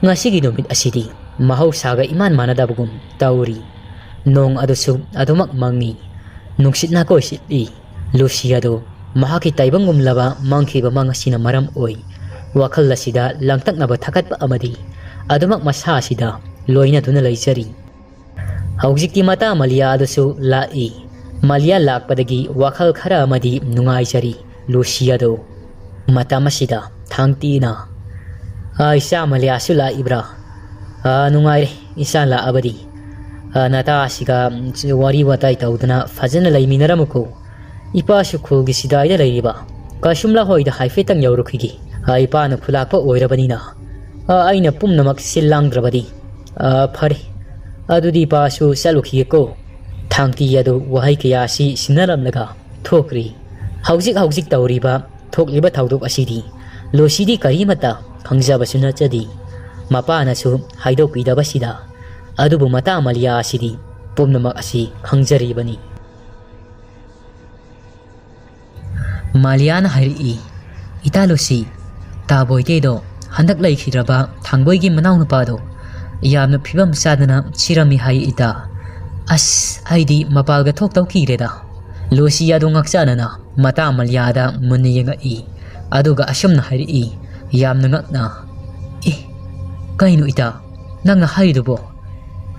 ꯉꯁꯤꯒꯤ ꯅꯨꯃꯤꯠ ꯑꯁꯤꯗꯤ ꯃꯍꯧꯁꯥꯒ ꯏꯃꯥꯟ ꯃꯥꯟꯅꯗꯕꯒꯨꯝ ꯇꯧꯔꯤ꯫ ꯅꯣꯡ ꯑꯗꯨꯁꯨ ꯑꯗꯨꯃꯛ ꯃꯪꯉꯤ꯫ ꯅꯨꯡꯁꯤꯠꯅ ꯀꯣꯏ ꯁꯤꯠꯂꯤ꯫ ꯂꯨꯁꯤ ꯑꯗꯨ ꯃꯍꯥꯛꯀꯤ ꯇꯥꯏꯕꯪꯒꯨꯝꯂꯕ ꯃꯪꯈꯤꯕ ꯃꯪ ꯑꯁꯤꯅ ꯃꯔꯝ ꯑꯣꯏ ꯋꯥꯈꯜ ꯑꯁꯤꯗ ꯂꯥꯡꯇꯛꯅꯕ ꯊꯥꯒꯠꯄ ꯑꯃꯗꯤ ꯑꯗꯨꯃꯛ ꯃꯁꯥ ꯑꯁꯤꯗ ꯂꯣꯏꯅꯗꯨꯅ ꯂꯩꯖꯔꯤ꯫ ꯍꯧꯖꯤꯛꯇꯤ ꯃꯇꯥ ꯃꯂꯤꯌꯥ ꯑꯗꯨꯁꯨ ꯂꯥꯛꯏ꯫ ꯃꯂꯤꯌꯥ ꯂꯥꯛꯄꯗꯒꯤ ꯋꯥꯈꯜ ꯈꯔ ꯑꯃꯗꯤ ꯅꯨꯡꯉꯥꯏꯖꯔꯤ ꯂꯨꯁꯤ ꯑꯗꯨ꯫ ꯃꯇꯝ ꯑꯁꯤꯗ ꯊꯥꯡꯇꯤꯅ, "ꯑ, ꯏꯆꯥ ꯃꯂꯤꯌꯥꯁꯨ ꯂꯥꯛꯏꯕ꯭ꯔꯥ? ꯑ, ꯅꯨꯡꯉꯥꯏꯔꯦ ꯏꯆꯥ ꯂꯥꯛꯑꯕꯗꯤ꯫ ꯑ, ꯅꯇꯥꯁꯤꯒ ꯋꯥꯔꯤ ꯋꯥꯇꯥꯏ ꯇꯧꯗꯅ ꯐꯖꯅ ꯂꯩꯃꯤꯟꯅꯔꯝꯃꯨꯀꯣ꯫ ꯏꯄꯥꯁꯨ ꯈꯨꯜꯒꯤ ꯁꯤꯗꯥꯏꯗ ꯂꯩꯔꯤꯕ ꯀꯁꯨꯝꯂꯥ ꯍꯣꯏꯗ ꯍꯥꯏꯐꯦꯠꯇꯪ ꯌꯧꯔꯨꯈꯤꯒꯦ꯫ ꯑ, ꯏꯄꯥꯅ ꯈꯨꯂꯥꯛꯄ ꯑꯣꯏꯔꯕꯅꯤꯅ, ꯑ, ꯑꯩꯅ ꯄꯨꯝꯅꯃꯛ ꯁꯤꯜ ꯂꯥꯡꯗ꯭ꯔꯕꯗꯤ꯫ ꯑ, ꯐꯔꯦ, ꯑꯗꯨꯗꯤ ꯏꯄꯥꯁꯨ ꯆꯠꯂꯨꯈꯤꯒꯦꯀꯣ"꯫ ꯊꯥꯡꯇꯤ ꯑꯗꯨ ꯋꯥꯍꯩ ꯀꯌꯥ ꯑꯁꯤ ꯁꯤꯟꯅꯔꯝꯂꯒ ꯊꯣꯛꯈ꯭ꯔꯤ꯫ ꯍꯧꯖꯤꯛ ꯍꯧꯖꯤꯛ ꯇꯧꯔꯤꯕ ꯊꯣꯛꯂꯤꯕ ꯊꯧꯗꯣꯛ ꯑꯁꯤꯗꯤ ꯂꯨꯁꯤꯗꯤ ꯀꯔꯤꯃꯠꯇ ꯈꯪꯖꯕꯁꯨ ꯅꯠꯆꯗꯦ꯫ ꯃꯄꯥꯅꯁꯨ ꯍꯥꯏꯗꯣꯛꯄꯤꯗꯕꯁꯤꯗ꯫ ꯑꯗꯨꯕꯨ ꯃꯇꯥ ꯃꯂꯤꯌꯥ ꯑꯁꯤꯗꯤ ꯄꯨꯝꯅꯃꯛ ꯑꯁꯤ ꯈꯪꯖꯔꯤꯕꯅꯤ꯫ ꯃꯥꯂꯤꯌꯥꯅ ꯍꯥꯏꯔꯛꯏ, "ꯏꯇꯥ ꯂꯨꯁꯤ, ꯇꯥ ꯕꯣꯏꯇꯦꯗꯣ ꯍꯟꯗꯛ ꯂꯩꯈꯤꯗ꯭ꯔꯕ ꯊꯥꯡꯕꯣꯏꯒꯤ ꯃꯅꯥꯎꯅꯨꯄꯥꯗꯣ ꯌꯥꯝꯅ ꯐꯤꯕꯝ ꯆꯥꯗꯅ ꯁꯤꯔꯝꯃꯤ ꯍꯥꯏ ꯏꯇꯥ꯫ ꯑꯁ, ꯑꯩꯗꯤ ꯃꯄꯥꯜꯒ ꯊꯣꯛꯇꯧ ꯀꯤꯔꯦꯗ"꯫ ꯂꯨꯁꯤ ꯑꯗꯨ ꯉꯥꯛꯆꯅꯅ ꯃꯇꯥ ꯃꯥꯂꯤꯌꯥꯗ ꯃꯨꯟꯅ ꯌꯦꯡꯉꯛꯏ꯫ ꯑꯗꯨꯒ ꯑꯁꯨꯝꯅ ꯍꯥꯏꯔꯛꯏ, ꯌꯥꯝꯅ ꯉꯛꯅ, "ꯑꯦ, ꯀꯩꯅꯣ ꯏꯇꯥ, ꯅꯪꯅ ꯍꯥꯏꯔꯤꯗꯨꯕꯣ?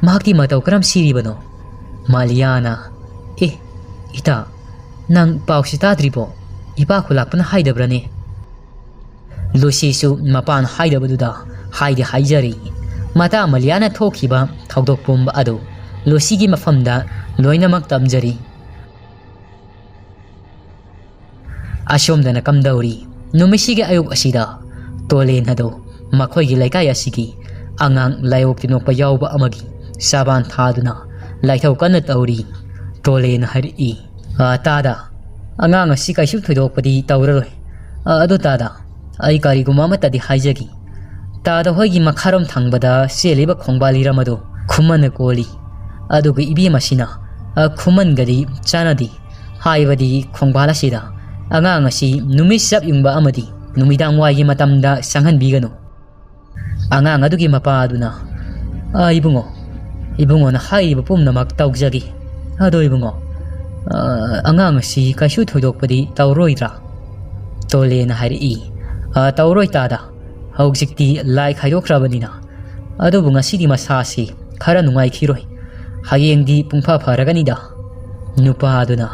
ꯃꯍꯥꯛꯇꯤ ꯃꯇꯧ ꯀꯔꯝ ꯁꯤꯔꯤꯕꯅꯣ?" ꯃꯥꯂꯤꯌꯥꯅ, "ꯑꯦ, ꯏꯇꯥ, ꯅꯪ ꯄꯥꯎꯁꯤ ꯇꯥꯗ꯭ꯔꯤꯕꯣ? ꯏꯄꯥ ꯈꯨꯂꯥꯛꯄꯅ ꯍꯥꯏꯗꯕ꯭ꯔꯅꯦ?" ꯂꯨꯁꯤꯁꯨ ꯃꯄꯥꯅ ꯍꯥꯏꯗꯕꯗꯨꯗ ꯍꯥꯏꯗꯤ ꯍꯥꯏꯖꯔꯤ꯫ ꯃꯇꯥ ꯃꯥꯂꯤꯌꯥꯅ ꯊꯣꯛꯈꯤꯕ ꯊꯧꯗꯣꯛ ꯄꯨꯝꯕ ꯑꯗꯨ ꯂꯨꯁꯤꯒꯤ ꯃꯐꯝꯗ ꯂꯣꯏꯅꯃꯛ ꯇꯝꯖꯔꯤ꯫ ꯑꯁꯣꯝꯗꯅ ꯀꯝꯗꯧꯔꯤ? ꯅꯨꯃꯤꯠꯁꯤꯒꯤ ꯑꯌꯨꯛ ꯑꯁꯤꯗ ꯇꯣꯂꯦꯟ ꯑꯗꯣ ꯃꯈꯣꯏꯒꯤ ꯂꯩꯀꯥꯏ ꯑꯁꯤꯒꯤ ꯑꯉꯥꯡ ꯂꯥꯏꯑꯣꯛ ꯇꯤꯟꯑꯣꯛꯄ ꯌꯥꯎꯕ ꯑꯃꯒꯤ ꯆꯥꯕꯥꯟ ꯊꯥꯗꯨꯅ ꯂꯥꯏꯊꯧ ꯀꯟꯅ ꯇꯧꯔꯤ꯫ ꯇꯣꯂꯦꯟ ꯍꯥꯏꯔꯛꯏ, "ꯑ, ꯇꯥꯗ, ꯑꯉꯥꯡ ꯑꯁꯤ ꯀꯩꯁꯨ ꯊꯣꯏꯗꯣꯛꯄꯗꯤ ꯇꯧꯔꯔꯣꯏ꯫ ꯑ, ꯑꯗꯨ ꯇꯥꯗ, ꯑꯩ ꯀꯔꯤꯒꯨꯝꯕ ꯑꯃꯠꯇꯗꯤ ꯍꯥꯏꯖꯒꯦ꯫ ꯇꯥꯗ ꯍꯣꯏꯒꯤ ꯃꯈꯥꯔꯣꯝ ꯊꯪꯕꯗ ꯆꯦꯜꯂꯤꯕ ꯈꯣꯡꯕꯥꯜ ꯏꯔꯝ ꯑꯗꯨ ꯈꯨꯃꯟꯅ ꯀꯣꯜꯂꯤ꯫ ꯑꯗꯨꯒ ꯏꯕꯦꯝ ꯑꯁꯤꯅ, ꯑ, ꯈꯨꯃꯟꯒꯗꯤ ꯆꯥꯟꯅꯗꯦ꯫ ꯍꯥꯏꯕꯗꯤ ꯈꯣꯡꯕꯥꯜ ꯑꯁꯤꯗ ꯑꯉꯥꯡ ꯑꯁꯤ ꯅꯨꯃꯤꯠ ꯆꯞ ꯌꯨꯡꯕ ꯑꯃꯗꯤ ꯅꯨꯃꯤꯗꯥꯡ ꯋꯥꯏꯒꯤ ꯃꯇꯝꯗ ꯆꯪꯍꯟꯕꯤꯒꯅꯨ꯫" ꯑꯉꯥꯡ ꯑꯗꯨꯒꯤ ꯃꯄꯥ ꯑꯗꯨꯅ, "ꯑ, ꯏꯕꯨꯡꯉꯣ, ꯏꯕꯨꯡꯉꯣꯅ ꯍꯥꯏꯔꯤꯕ ꯄꯨꯝꯅꯃꯛ ꯇꯧꯖꯒꯦ꯫ ꯑꯗꯣ ꯏꯕꯨꯡꯉꯣ, ꯑ, ꯑꯉꯥꯡ ꯑꯁꯤ ꯀꯩꯁꯨ ꯊꯣꯏꯗꯣꯛꯄꯗꯤ ꯇꯧꯔꯣꯏꯗ꯭ꯔꯥ?" ꯇꯣꯂꯦꯅ ꯍꯥꯏꯔꯛꯏ, "ꯑ, ꯇꯧꯔꯣꯏ ꯇꯥꯗ꯫ ꯍꯧꯖꯤꯛꯇꯤ ꯂꯥꯏ ꯈꯥꯏꯗꯣꯛꯈ꯭ꯔꯕꯅꯤꯅ꯫ ꯑꯗꯨꯕꯨ ꯉꯁꯤꯗꯤ ꯃꯁꯥꯁꯤ ꯈꯔ ꯅꯨꯡꯉꯥꯏꯈꯤꯔꯣꯏ꯫ ꯍꯌꯦꯡꯗꯤ ꯄꯨꯡꯐ ꯐꯔꯒꯅꯤꯗ꯫" ꯅꯨꯄꯥ ꯑꯗꯨꯅ,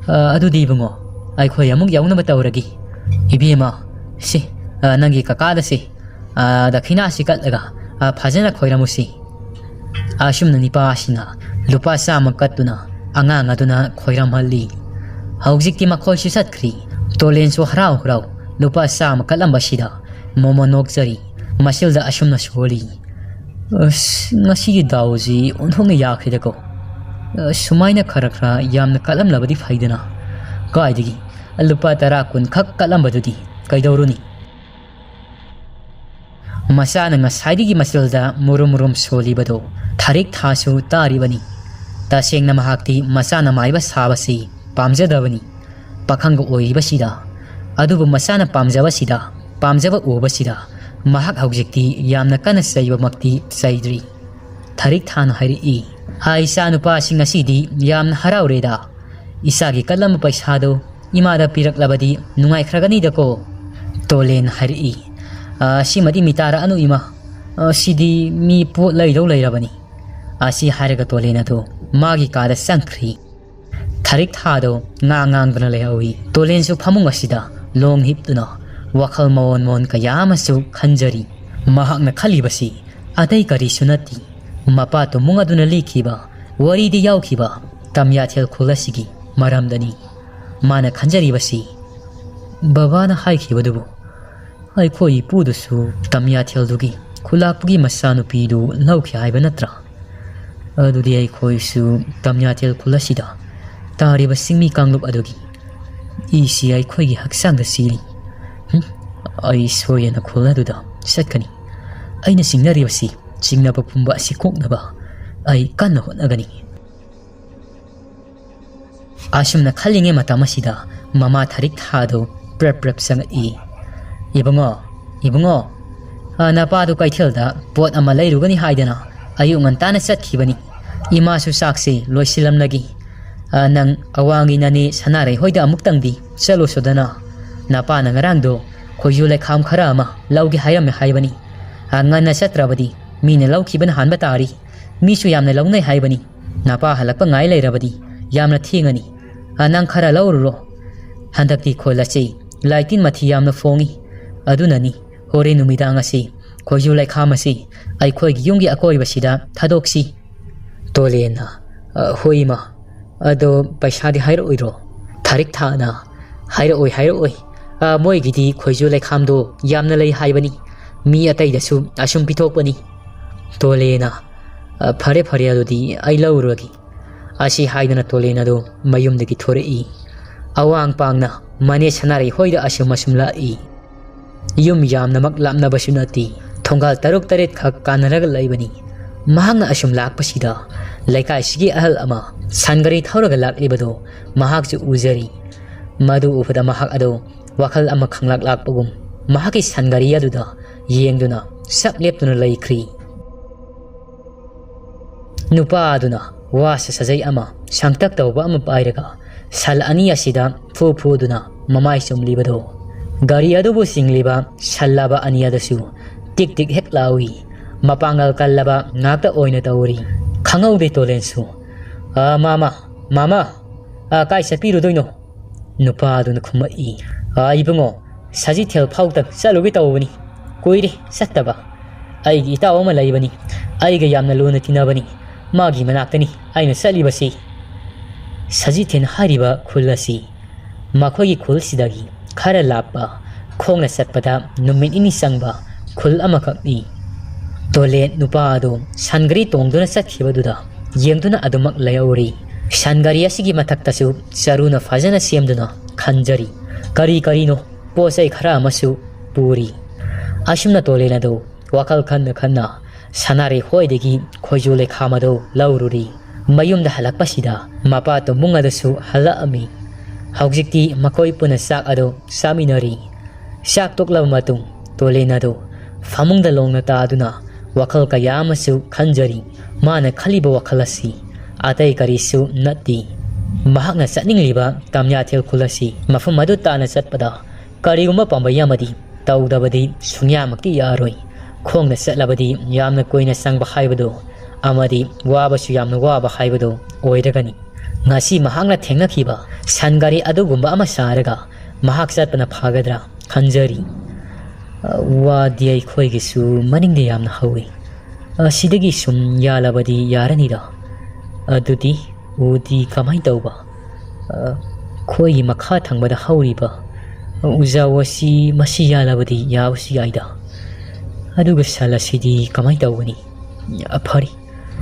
"ꯑ, ꯑꯗꯨꯗꯤ ꯏꯕꯨꯡꯉꯣ, ꯑꯩꯈꯣꯏ ꯑꯃꯨꯛ ꯌꯥꯎꯅꯕ ꯇꯧꯔꯒꯦ꯫ ꯏꯕꯦꯝꯃ, ꯁꯤ, ꯑ, ꯅꯪꯒꯤ ꯀꯀꯥꯗ ꯁꯤ, ꯑ, ꯗꯈꯤꯅꯥꯁꯤ ꯀꯠꯂꯒ, ꯑ, ꯐꯖꯅ ꯈꯣꯏꯔꯝꯃꯨꯁꯤ꯫" ꯑꯁꯨꯝꯅ ꯅꯤꯄꯥꯁꯤꯅ ꯂꯨꯄꯥ ꯆꯥꯝꯃ ꯀꯠꯇꯨꯅ ꯑꯉꯥꯡ ꯑꯗꯨꯅ ꯈꯣꯏꯔꯝꯍꯜꯂꯤ꯫ ꯍꯧꯖꯤꯛꯇꯤ ꯃꯈꯣꯏꯁꯨ ꯆꯠꯈ꯭ꯔꯤ꯫ ꯇꯣꯂꯦꯟꯁꯨ ꯍꯔꯥꯎ ꯍꯔꯥꯎ ꯂꯨꯄꯥ ꯆꯥꯝꯃ ꯀꯠꯂꯝꯕꯁꯤꯗ ꯃꯣꯃꯣꯟ ꯅꯣꯛꯆꯔꯤ꯫ ꯃꯁꯤꯜꯗ ꯑꯁꯨꯝꯅ ꯁꯣꯜꯂꯤ, "ꯑꯁ, ꯉꯁꯤꯒꯤ ꯗꯥꯎꯁꯤ ꯑꯣꯟꯊꯣꯛꯅ ꯌꯥꯈ꯭ꯔꯦꯗꯀꯣ꯫ ꯑꯁ, ꯁꯨꯃꯥꯏꯅ ꯈꯔ ꯈꯔ ꯌꯥꯝꯅ ꯀꯠꯂꯝꯂꯕꯗꯤ ꯐꯩꯗꯅ꯫ ꯀꯥꯏꯗꯒꯤ ꯂꯨꯄꯥ ꯇꯔꯥ ꯀꯨꯟ ꯈꯛ ꯀꯠꯂꯝꯕꯗꯨꯗꯤ ꯀꯩꯗꯧꯔꯨꯅꯤ?" ꯃꯆꯥꯅ ꯉꯁꯥꯏꯗꯒꯤ ꯃꯆꯤꯜꯗ ꯃꯨꯔꯨꯝ ꯃꯨꯔꯨꯝ ꯁꯣꯜꯂꯤꯕꯗꯣ ꯊꯥꯔꯤꯛ ꯊꯥꯁꯨ ꯇꯥꯔꯤꯕꯅꯤ꯫ ꯇꯁꯦꯡꯅ ꯃꯍꯥꯛꯇꯤ ꯃꯆꯥꯅ ꯃꯥꯏꯕ ꯁꯥꯕꯁꯤ ꯄꯥꯝꯖꯗꯕꯅꯤ꯫ ꯄꯥꯈꯪꯒ ꯑꯣꯏꯔꯤꯕꯁꯤꯗ, ꯑꯗꯨꯕꯨ ꯃꯆꯥꯅ ꯄꯥꯝꯖꯕꯁꯤꯗ, ꯄꯥꯝꯖꯕ ꯎꯕꯁꯤꯗ ꯃꯍꯥꯛ ꯍꯧꯖꯤꯛꯇꯤ ꯌꯥꯝꯅ ꯀꯟꯅ ꯆꯩꯕꯃꯛꯇꯤ ꯆꯩꯗ꯭ꯔꯤ꯫ ꯊꯥꯔꯤꯛ ꯊꯥꯅ ꯍꯥꯏꯔꯛꯏ, "ꯍꯥ, ꯏꯆꯥ ꯅꯨꯄꯥꯁꯤ ꯉꯁꯤꯗꯤ ꯌꯥꯝꯅ ꯍꯔꯥꯎꯔꯦꯗ꯫ ꯏꯆꯥꯒꯤ ꯀꯠꯂꯝꯕ ꯄꯩꯁꯥꯗꯣ ꯏꯃꯥꯗ ꯄꯤꯔꯛꯂꯕꯗꯤ ꯅꯨꯡꯉꯥꯏꯈ꯭ꯔꯒꯅꯤꯗꯀꯣ?" ꯇꯣꯂꯦꯟ ꯍꯥꯏꯔꯛꯏ, "ꯑ, ꯁꯤꯃꯗꯤ ꯃꯤꯇꯥꯔꯛꯑꯅꯨ ꯏꯃꯥ꯫ ꯑ, ꯁꯤꯗꯤ ꯃꯤ ꯄꯣꯠ ꯂꯩꯗꯧ ꯂꯩꯔꯕꯅꯤ꯫" ꯑꯁꯤ ꯍꯥꯏꯔꯒ ꯇꯣꯂꯦꯟ ꯑꯗꯨ ꯃꯥꯒꯤ ꯀꯥꯗ ꯆꯪꯈ꯭ꯔꯤ꯫ ꯊꯥꯔꯤꯛ ꯊꯥꯗꯣ ꯉꯥ ꯉꯥꯡꯗꯨꯅ ꯂꯩꯍꯧꯏ꯫ ꯇꯣꯂꯦꯟꯁꯨ ꯐꯃꯨꯡ ꯑꯁꯤꯗ ꯂꯣꯡ ꯍꯤꯞꯇꯨꯅ ꯋꯥꯈꯜ ꯃꯑꯣꯟ ꯃꯑꯣꯟ ꯀꯌꯥ ꯑꯃꯁꯨ ꯈꯟꯖꯔꯤ꯫ ꯃꯍꯥꯛꯅ ꯈꯜꯂꯤꯕꯁꯤ ꯑꯇꯩ ꯀꯔꯤꯁꯨ ꯅꯠꯇꯦ, ꯃꯄꯥ ꯇꯣꯃꯨꯡ ꯑꯗꯨꯅ ꯂꯤꯈꯤꯕ ꯋꯥꯔꯤꯗ ꯌꯥꯎꯈꯤꯕ ꯇꯝꯌꯥꯊꯦꯜ ꯈꯨꯜ ꯑꯁꯤꯒꯤ ꯃꯔꯝꯗꯅꯤ꯫ ꯃꯥꯅ ꯈꯟꯖꯔꯤꯕꯁꯤ, ꯕꯕꯥꯅ ꯍꯥꯏꯈꯤꯕꯗꯨꯕꯨ ꯑꯩꯈꯣꯏ ꯏꯄꯨꯗꯨꯁꯨ ꯇꯝꯌꯥꯊꯦꯜꯗꯨꯒꯤ ꯈꯨꯂꯥꯛꯄꯒꯤ ꯃꯆꯥꯅꯨꯄꯤꯗꯨ ꯂꯧꯈꯤ ꯍꯥꯏꯕ ꯅꯠꯇ꯭ꯔꯥ? ꯑꯗꯨꯗꯤ ꯑꯩꯈꯣꯏꯁꯨ ꯇꯝꯌꯥꯊꯦꯜ ꯈꯨꯜ ꯑꯁꯤꯗ ꯇꯥꯔꯤꯕ ꯆꯤꯡꯃꯤ ꯀꯥꯡꯂꯨꯞ ꯑꯗꯨꯒꯤ ꯏꯁꯤ ꯑꯩꯈꯣꯏꯒꯤ ꯍꯛꯆꯥꯡꯗ ꯆꯦꯜꯂꯤ꯫ ꯍꯨꯝ, ꯑꯩ ꯁꯣꯏꯗꯅ ꯈꯨꯜ ꯑꯗꯨꯗ ꯆꯠꯀꯅꯤ꯫ ꯑꯩꯅ ꯆꯤꯡꯅꯔꯤꯕꯁꯤ ꯆꯤꯡꯅꯕ ꯄꯨꯝꯕ ꯑꯁꯤ ꯀꯣꯛꯅꯕ ꯑꯩ ꯀꯟꯅ ꯍꯣꯠꯅꯒꯅꯤ꯫ ꯑꯁꯨꯝꯅ ꯈꯜꯂꯤꯉꯩ ꯃꯇꯝ ꯑꯁꯤꯗ ꯃꯃꯥ ꯊꯥꯔꯤꯛ ꯊꯥꯗꯨ ꯄ꯭ꯔꯞ ꯄ꯭ꯔꯞ ꯆꯪꯉꯛꯏ꯫ "ꯏꯕꯨꯡꯉꯣ, ꯏꯕꯨꯡꯉꯣ, ꯑ, ꯅꯄꯥꯗꯨ ꯀꯩꯊꯦꯜꯗ ꯄꯣꯠ ꯑꯃ ꯂꯩꯔꯨꯒꯅꯤ ꯍꯥꯏꯗꯅ ꯑꯌꯨꯛ ꯉꯟꯇꯥꯅ ꯆꯠꯈꯤꯕꯅꯤ꯫ ꯏꯃꯥꯁꯨ ꯆꯥꯛꯁꯤ ꯂꯣꯏꯁꯤꯜꯂꯝꯂꯒꯦ꯫ ꯑ, ꯅꯪ ꯑꯋꯥꯡꯒꯤ ꯅꯅꯦ ꯁꯅꯥꯔꯩ ꯍꯣꯏꯗ ꯑꯃꯨꯛꯇꯪꯗꯤ ꯆꯠꯂꯨꯁꯣꯗꯅ꯫ ꯅꯄꯥꯅ ꯉꯔꯥꯡꯗꯣ ꯈꯣꯏꯖꯨ ꯂꯩꯈꯥꯝ ꯈꯔ ꯑꯃ ꯂꯧꯒꯦ ꯍꯥꯏꯔꯝꯃꯦ ꯍꯥꯏꯕꯅꯤ꯫ ꯑ, ꯉꯟꯅ ꯆꯠꯇ꯭ꯔꯕꯗꯤ ꯃꯤꯅ ꯂꯧꯈꯤꯕꯅ ꯍꯥꯟꯕ ꯇꯥꯔꯤ꯫ ꯃꯤꯁꯨ ꯌꯥꯝꯅ ꯂꯧꯅꯩ ꯍꯥꯏꯕꯅꯤ꯫ ꯅꯄꯥ ꯍꯜꯂꯛꯄ ꯉꯥꯏ ꯂꯩꯔꯕꯗꯤ ꯌꯥꯝꯅ ꯊꯦꯡꯉꯅꯤ꯫ ꯑ, ꯅꯪ ꯈꯔ ꯂꯧꯔꯨꯔꯣ꯫ ꯍꯟꯗꯛꯇꯤ ꯈꯣꯜ ꯑꯁꯤ ꯂꯥꯏꯇꯤꯟ ꯃꯊꯤ ꯌꯥꯝꯅ ꯐꯣꯡꯉꯤ꯫ ꯑꯗꯨꯅꯅꯤ ꯍꯣꯔꯦꯟ ꯅꯨꯃꯤꯗꯥꯡ ꯑꯁꯤ ꯈꯣꯏꯖꯨ ꯂꯩꯈꯥꯝ ꯑꯁꯤ ꯑꯩꯈꯣꯏꯒꯤ ꯌꯨꯝꯒꯤ ꯑꯀꯣꯏꯕꯁꯤꯗ ꯊꯥꯗꯣꯛꯁꯤ꯫" ꯇꯣꯂꯦꯟꯅ, "ꯑ, ꯍꯣꯏ ꯏꯃꯥ, ꯑꯗꯣ ꯄꯩꯁꯥꯗꯤ ꯍꯥꯏꯔꯛꯑꯣꯏꯗ꯭ꯔꯣ?" ꯊꯥꯔꯤꯛ ꯊꯥꯅ, "ꯍꯥꯏꯔꯛꯑꯣꯏ, ꯍꯥꯏꯔꯛꯑꯣꯏ꯫ ꯑ, ꯃꯣꯏꯒꯤꯗꯤ ꯈꯣꯏꯖꯨ ꯂꯩꯈꯥꯝꯗꯣ ꯌꯥꯝꯅ ꯂꯩ ꯍꯥꯏꯕꯅꯤ꯫ ꯃꯤ ꯑꯇꯩꯗꯁꯨ ꯑꯁꯨꯝ ꯄꯤꯊꯣꯛꯄꯅꯤ꯫" ꯇꯣꯂꯦꯟꯅ, "ꯑ, ꯐꯔꯦ, ꯐꯔꯦ, ꯑꯗꯨꯗꯤ ꯑꯩ ꯂꯧꯔꯨꯔꯒꯦ꯫" ꯑꯁꯤ ꯍꯥꯏꯗꯨꯅ ꯇꯣꯂꯦꯟ ꯑꯗꯨ ꯃꯌꯨꯝꯗꯒꯤ ꯊꯣꯔꯛꯏ꯫ ꯑꯋꯥꯡ ꯄꯥꯡꯅ ꯃꯅꯦ ꯁꯅꯥꯔꯩ ꯍꯣꯏꯗ ꯑꯁꯨꯝ ꯑꯁꯨꯝ ꯂꯥꯛꯏ꯫ ꯌꯨꯝ ꯌꯥꯝꯅꯃꯛ ꯂꯥꯞꯅꯕꯁꯨ ꯅꯠꯇꯦ, ꯊꯣꯡꯒꯥꯜ ꯇꯔꯨꯛ ꯇꯔꯦꯠ ꯈꯛ ꯀꯥꯟꯅꯔꯒ ꯂꯩꯕꯅꯤ꯫ ꯃꯍꯥꯛꯅ ꯑꯁꯨꯝ ꯂꯥꯛꯄꯁꯤꯗ ꯂꯩꯀꯥꯏꯁꯤꯒꯤ ꯑꯍꯜ ꯑꯃ ꯁꯟ ꯒꯥꯔꯤ ꯊꯧꯔꯒ ꯂꯥꯛꯂꯤꯕꯗꯨ ꯃꯍꯥꯛꯁꯨ ꯎꯖꯔꯤ꯫ ꯃꯗꯨ ꯎꯕꯗ ꯃꯍꯥꯛ ꯑꯗꯨ ꯋꯥꯈꯜ ꯑꯃ ꯈꯪꯂꯥꯛ ꯂꯥꯛꯄꯒꯨꯝ ꯃꯍꯥꯛꯀꯤ ꯁꯟ ꯒꯥꯔꯤ ꯑꯗꯨꯗ ꯌꯦꯡꯗꯨꯅ ꯁꯞ ꯂꯦꯞꯇꯨꯅ ꯂꯩꯈ꯭ꯔꯤ꯫ ꯅꯨꯄꯥ ꯑꯗꯨꯅ ꯋꯥ ꯁ-, ꯁꯥꯖꯩ ꯑꯃ ꯁꯥꯡꯇꯛ ꯇꯧꯕ ꯑꯃ ꯄꯥꯏꯔꯒ ꯁꯟ ꯑꯅꯤ ꯑꯁꯤꯗ ꯐꯨ ꯐꯨꯗꯨꯅ ꯃꯃꯥꯏ ꯆꯨꯝꯂꯤꯕꯗꯣ, ꯒꯥꯔꯤ ꯑꯗꯨꯕꯨ ꯆꯤꯡꯂꯤꯕ ꯁꯟ ꯂꯥꯕ ꯑꯅꯤ ꯑꯗꯨꯁꯨ ꯇꯤꯛ ꯇꯤꯛ ꯍꯦꯛ ꯂꯥꯎꯏ꯫ ꯃꯄꯥꯡꯒꯜ ꯀꯜꯂꯕ ꯉꯥꯛꯇ ꯑꯣꯏꯅ ꯇꯧꯔꯤ꯫ ꯈꯪꯍꯧꯗꯦ ꯇꯣꯂꯦꯟꯁꯨ꯫ "ꯑ, ꯃꯥꯃ, ꯃꯥꯃ, ꯑ, ꯀꯥꯏ ꯆꯠꯄꯤꯔꯨꯗꯣꯏꯅꯣ?" ꯅꯨꯄꯥ ꯑꯗꯨꯅ ꯈꯨꯝꯃꯛꯏ꯫ "ꯑ, ꯏꯕꯨꯡꯉꯣ, ꯁꯖꯤꯊꯦꯜ ꯐꯥꯎꯇ ꯆꯠꯂꯨꯒꯦ ꯇꯧꯕꯅꯤ꯫ ꯀꯨꯏꯔꯦ ꯆꯠꯇꯕ꯫ ꯑꯩꯒꯤ ꯏꯇꯥꯎ ꯑꯃ ꯂꯩꯕꯅꯤ꯫ ꯑꯩꯒ ꯌꯥꯝꯅ ꯂꯨꯅ ꯇꯤꯟꯅꯕꯅꯤ꯫ ꯃꯥꯒꯤ ꯃꯅꯥꯛꯇꯅꯤ ꯑꯩꯅ ꯆꯠꯂꯤꯕꯁꯤ꯫" ꯁꯖꯤꯊꯦꯟ ꯍꯥꯏꯔꯤꯕ ꯈꯨꯜ ꯑꯁꯤ ꯃꯈꯣꯏꯒꯤ ꯈꯨꯜꯁꯤꯗꯒꯤ ꯈꯔ ꯂꯥꯞꯄ, ꯈꯣꯡꯅ ꯆꯠꯄꯗ ꯅꯨꯃꯤꯠ ꯅꯤꯅꯤ ꯆꯪꯕ ꯈꯨꯜ ꯑꯃꯈꯛꯅꯤ꯫ ꯇꯣꯂꯦꯟ ꯅꯨꯄꯥ ꯑꯗꯨ ꯁꯟ ꯒꯥꯔꯤ ꯇꯣꯡꯗꯨꯅ ꯆꯠꯈꯤꯕꯗꯨꯗ ꯌꯦꯡꯗꯨꯅ ꯑꯗꯨꯃꯛ ꯂꯩꯍꯧꯔꯤ꯫ ꯁꯟ ꯒꯥꯔꯤ ꯑꯁꯤꯒꯤ ꯃꯊꯛꯇꯁꯨ ꯆꯔꯨꯅ ꯐꯖꯅ ꯁꯦꯝꯗꯨꯅ ꯈꯟꯖꯔꯤ꯫ ꯀꯔꯤ ꯀꯔꯤꯅꯣ ꯄꯣꯠ ꯆꯩ ꯈꯔ ꯑꯃꯁꯨ ꯄꯨꯔꯤ꯫ ꯑꯁꯨꯝꯅ ꯇꯣꯂꯦꯟ ꯑꯗꯨ ꯋꯥꯈꯜ ꯈꯟꯅ ꯈꯟꯅ ꯁꯅꯥꯔꯩ ꯍꯣꯏꯗꯒꯤ ꯈꯣꯏꯖꯨ ꯂꯩꯈꯥꯝ ꯑꯗꯨ ꯂꯧꯔꯨꯔꯤ꯫ ꯃꯌꯨꯝꯗ ꯍꯜꯂꯛꯄꯁꯤꯗ ꯃꯄꯥ ꯇꯣꯝꯕꯨꯡ ꯑꯗꯨꯁꯨ ꯍꯜꯂꯛꯑꯝꯃꯤ꯫ ꯍꯧꯖꯤꯛꯇꯤ ꯃꯈꯣꯏ ꯄꯨꯟꯅ ꯆꯥꯛ ꯑꯗꯨ ꯆꯥꯃꯤꯟꯅꯔꯤ꯫ ꯆꯥꯛ ꯇꯣꯛꯂꯕ ꯃꯇꯨꯡ ꯇꯣꯂꯦꯟ ꯑꯗꯨ ꯐꯃꯨꯡꯗ ꯂꯣꯡꯅ ꯇꯥꯗꯨꯅ ꯋꯥꯈꯜ ꯀꯌꯥ ꯑꯃꯁꯨ ꯈꯟꯖꯔꯤ꯫ ꯃꯥꯅ ꯈꯜꯂꯤꯕ ꯋꯥꯈꯜ ꯑꯁꯤ ꯑꯇꯩ ꯀꯔꯤꯁꯨ ꯅꯠꯇꯦ꯫ ꯃꯍꯥꯛꯅ ꯆꯠꯅꯤꯡꯂꯤꯕ ꯇꯝꯌꯥꯊꯦꯜ ꯈꯨꯜ ꯑꯁꯤ ꯃꯐꯝ ꯑꯗꯨ ꯇꯥꯟꯅ ꯆꯠꯄꯗ ꯀꯔꯤꯒꯨꯝꯕ ꯄꯥꯝꯕꯩ ꯑꯃꯗꯤ ꯇꯧꯗꯕꯗꯤ ꯁꯨꯡꯌꯥꯃꯛꯇꯤ ꯌꯥꯔꯣꯏ꯫ ꯈꯣꯡꯅ ꯆꯠꯂꯕꯗꯤ ꯌꯥꯝꯅ ꯀꯨꯏꯅ ꯆꯪꯕ ꯍꯥꯏꯕꯗꯨ ꯑꯃꯗꯤ ꯋꯥꯕꯁꯨ ꯌꯥꯝꯅ ꯋꯥꯕ ꯍꯥꯏꯕꯗꯨ ꯑꯣꯏꯔꯒꯅꯤ꯫ ꯉꯁꯤ ꯃꯍꯥꯛꯅ ꯊꯦꯡꯅꯈꯤꯕ ꯁꯟ ꯒꯥꯔꯤ ꯑꯗꯨꯒꯨꯝꯕ ꯑꯃ ꯁꯥꯔꯒ ꯃꯍꯥꯛ ꯆꯠꯄꯅ ꯐꯒꯗ꯭ꯔꯥ ꯈꯟꯖꯔꯤ꯫ ꯑ, ꯋꯥꯗꯤ ꯑꯩꯈꯣꯏꯒꯤꯁꯨ ꯃꯅꯤꯡꯗ ꯌꯥꯝꯅ ꯍꯧꯋꯤ꯫ ꯑ, ꯁꯤꯗꯒꯤ ꯁꯨꯝ ꯌꯥꯜꯂꯕꯗꯤ ꯌꯥꯔꯅꯤꯗ꯫ ꯑꯗꯨꯗꯤ ꯎꯗꯤ ꯀꯃꯥꯏꯅ ꯇꯧꯕ? ꯑ, ꯑꯩꯈꯣꯏꯒꯤ ꯃꯈꯥ ꯊꯪꯕꯗ ꯍꯧꯔꯤꯕ ꯎꯖꯥꯎ ꯑꯁꯤ ꯃꯁꯤ ꯌꯥꯜꯂꯕꯗꯤ ꯌꯥꯕꯁꯨ ꯌꯥꯏꯗ꯫ ꯑꯗꯨꯒ ꯁꯟ ꯑꯁꯤꯗꯤ ꯀꯃꯥꯏꯅ ꯇꯧꯒꯅꯤ? ꯑ, ꯐꯔꯦ,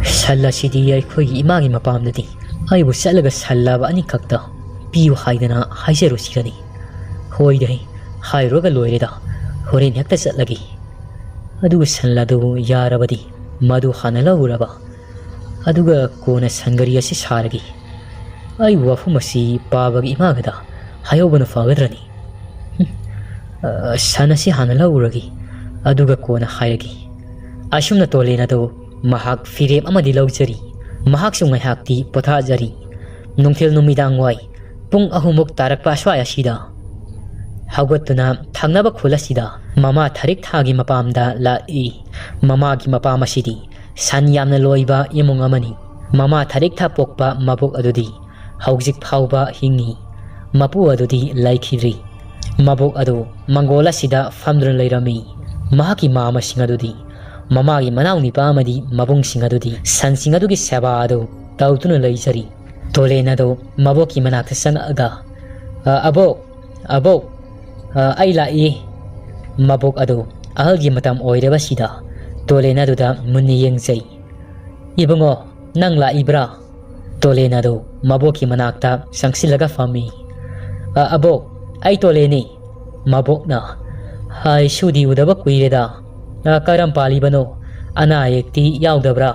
ꯁꯟ ꯑꯁꯤꯗꯤ ꯑꯩꯈꯣꯏꯒꯤ ꯏꯃꯥꯒꯤ ꯃꯄꯥꯝꯗꯗꯤ ꯑꯩꯕꯨ ꯆꯠꯂꯒ ꯁꯟ ꯂꯥꯕ ꯑꯅꯤꯈꯛꯇ ꯄꯤꯌꯨ ꯍꯥꯏꯗꯅ ꯍꯥꯏꯖꯔꯨꯁꯤꯔꯅꯤ꯫ ꯍꯣꯏꯗ, ꯍꯥꯏꯔꯨꯔꯒ ꯂꯣꯏꯔꯦꯗ꯫ ꯍꯣꯔꯦꯟ ꯍꯦꯛꯇ ꯆꯠꯂꯒꯦ꯫ ꯑꯗꯨꯒ ꯁꯟ ꯑꯗꯨ ꯌꯥꯔꯕꯗꯤ ꯃꯗꯨ ꯍꯥꯟꯅ ꯂꯧꯔꯨꯔꯕ, ꯑꯗꯨꯒ ꯀꯣꯟꯅ ꯁꯟ ꯒꯥꯔꯤ ꯑꯁꯤ ꯁꯥꯔꯒꯦ꯫ ꯑꯩꯕꯨ ꯋꯥꯐꯝ ꯑꯁꯤ ꯄꯥꯕꯒꯤ ꯏꯃꯥꯒꯗ ꯍꯥꯏꯍꯧꯕꯅ ꯐꯒꯗ꯭ꯔꯅꯤ? ꯍꯨꯝ, ꯑ, ꯁꯟ ꯑꯁꯤ ꯍꯥꯟꯅ ꯂꯧꯔꯨꯔꯒꯦ, ꯑꯗꯨꯒ ꯀꯣꯟꯅ ꯍꯥꯏꯔꯒꯦ꯫ ꯑꯁꯨꯝꯅ ꯇꯣꯂꯦꯟ ꯑꯗꯨ ꯃꯍꯥꯛ ꯐꯤꯔꯦꯞ ꯑꯃꯗꯤ ꯂꯧꯖꯔꯤ꯫ ꯃꯍꯥꯛꯁꯨ ꯉꯥꯏꯍꯥꯛꯇꯤ ꯄꯣꯊꯥꯖꯔꯤ꯫ ꯅꯨꯡꯊꯤꯜ ꯅꯨꯃꯤꯗꯥꯡ ꯋꯥꯏ ꯄꯨꯡ ꯑꯍꯨꯝꯃꯨꯛ ꯇꯥꯔꯛꯄ ꯑꯁ꯭ꯋꯥꯏ ꯑꯁꯤꯗ ꯍꯧꯒꯠꯇꯨꯅ ꯊꯪꯅꯕ ꯈꯨꯜ ꯑꯁꯤꯗ ꯃꯃꯥ ꯊꯔꯤꯛ ꯊꯥꯒꯤ ꯃꯄꯥꯝꯗ ꯂꯥꯛꯏ꯫ ꯃꯃꯥꯒꯤ ꯃꯄꯥꯝ ꯑꯁꯤꯗꯤ ꯁꯟ ꯌꯥꯝꯅ ꯂꯣꯏꯕ ꯏꯃꯨꯡ ꯑꯃꯅꯤ꯫ ꯃꯃꯥ ꯊꯔꯤꯛ ꯊꯥ ꯄꯣꯛꯄ ꯃꯕꯣꯛ ꯑꯗꯨꯗꯤ ꯍꯧꯖꯤꯛ ꯐꯥꯎꯕ ꯍꯤꯡꯉꯤ꯫ ꯃꯄꯨ ꯑꯗꯨꯗꯤ ꯂꯩꯈꯤꯗ꯭ꯔꯤ꯫ ꯃꯕꯣꯛ ꯑꯗꯨ ꯃꯪꯒꯣꯜ ꯑꯁꯤꯗ ꯐꯝꯗꯨꯅ ꯂꯩꯔꯝꯃꯤ꯫ ꯃꯍꯥꯛꯀꯤ ꯃꯃꯥꯁꯤꯡ ꯑꯗꯨꯗꯤ ꯃꯃꯥꯒꯤ ꯃꯅꯥꯎ ꯅꯤꯄꯥ ꯑꯃꯗꯤ ꯃꯕꯨꯡꯁꯤꯡ ꯑꯗꯨꯗꯤ ꯁꯟꯁꯤꯡ ꯑꯗꯨꯒꯤ ꯁꯦꯕꯥ ꯑꯗꯨ ꯇꯧꯗꯨꯅ ꯂꯩꯖꯔꯤ꯫ ꯇꯣꯂꯦꯟ ꯑꯗꯨ ꯃꯕꯣꯛꯀꯤ ꯃꯅꯥꯛꯇ ꯆꯪꯉꯛꯑꯒ, "ꯑ, ꯑꯕꯣꯛ, ꯑꯕꯣꯛ, "ꯑ, ꯑꯩ ꯂꯥꯛꯏ꯫" ꯃꯕꯣꯛ ꯑꯗꯨ ꯑꯍꯜꯒꯤ ꯃꯇꯝ ꯑꯣꯏꯔꯕꯁꯤꯗ ꯇꯣꯂꯦꯟ ꯑꯗꯨꯗ ꯃꯨꯟꯅ ꯌꯦꯡꯖꯩ꯫ "ꯏꯕꯨꯡꯉꯣ, ꯅꯪ ꯂꯥꯛꯏꯕ꯭ꯔꯥ?" ꯇꯣꯂꯦꯟ ꯑꯗꯨ ꯃꯕꯣꯛꯀꯤ ꯃꯅꯥꯛꯇ ꯆꯪꯁꯤꯜꯂꯒ ꯐꯝꯃꯤ꯫ "ꯑ, ꯑꯕꯣꯛ, ꯑꯩ ꯇꯣꯂꯦꯟꯅꯤ꯫" ꯃꯕꯣꯛꯅ, "ꯍꯥꯏ, ꯁꯨꯗꯤ ꯎꯗꯕ ꯀꯨꯏꯔꯦꯗ꯫ ꯑ, ꯀꯔꯝ ꯄꯥꯜꯂꯤꯕꯅꯣ? ꯑꯅꯥ ꯑꯌꯦꯛꯇꯤ ꯌꯥꯎꯗꯕ꯭ꯔꯥ?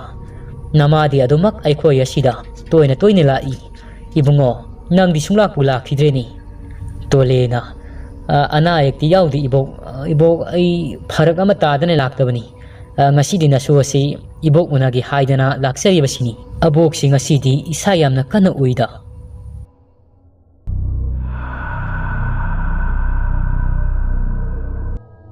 ꯅꯃꯥꯗꯤ ꯑꯗꯨꯃꯛ ꯑꯩꯈꯣꯏ ꯑꯁꯤꯗ ꯇꯣꯏꯅ ꯇꯣꯏꯅ ꯂꯥꯛꯏ꯫ ꯏꯕꯨꯡꯉꯣ, ꯅꯪꯗꯤ ꯁꯨꯡꯂꯥꯛꯄꯨ ꯂꯥꯛꯈꯤꯗ꯭ꯔꯦꯅꯦ꯫" ꯇꯣꯂꯦꯅ, "ꯑ, ꯑꯅꯥ ꯑꯌꯦꯛꯇꯤ ꯌꯥꯎꯗꯦ, ꯏꯕꯣꯛ꯫ ꯑ, ꯏꯕꯣꯛ, ꯑꯩ ꯐꯔꯛ ꯑꯃ ꯇꯥꯗꯅ ꯂꯥꯛꯇꯕꯅꯤ꯫ ꯑ, ꯉꯁꯤꯗꯤ ꯅꯁꯨ ꯑꯁꯤ ꯏꯕꯣꯛ ꯎꯅꯒꯦ ꯍꯥꯏꯗꯅ ꯂꯥꯛꯆꯔꯤꯕꯁꯤꯅꯤ꯫ ꯑꯕꯣꯛꯁꯤ ꯉꯁꯤꯗꯤ ꯏꯁꯥ ꯌꯥꯝꯅ ꯀꯟꯅ ꯎꯏꯗ꯫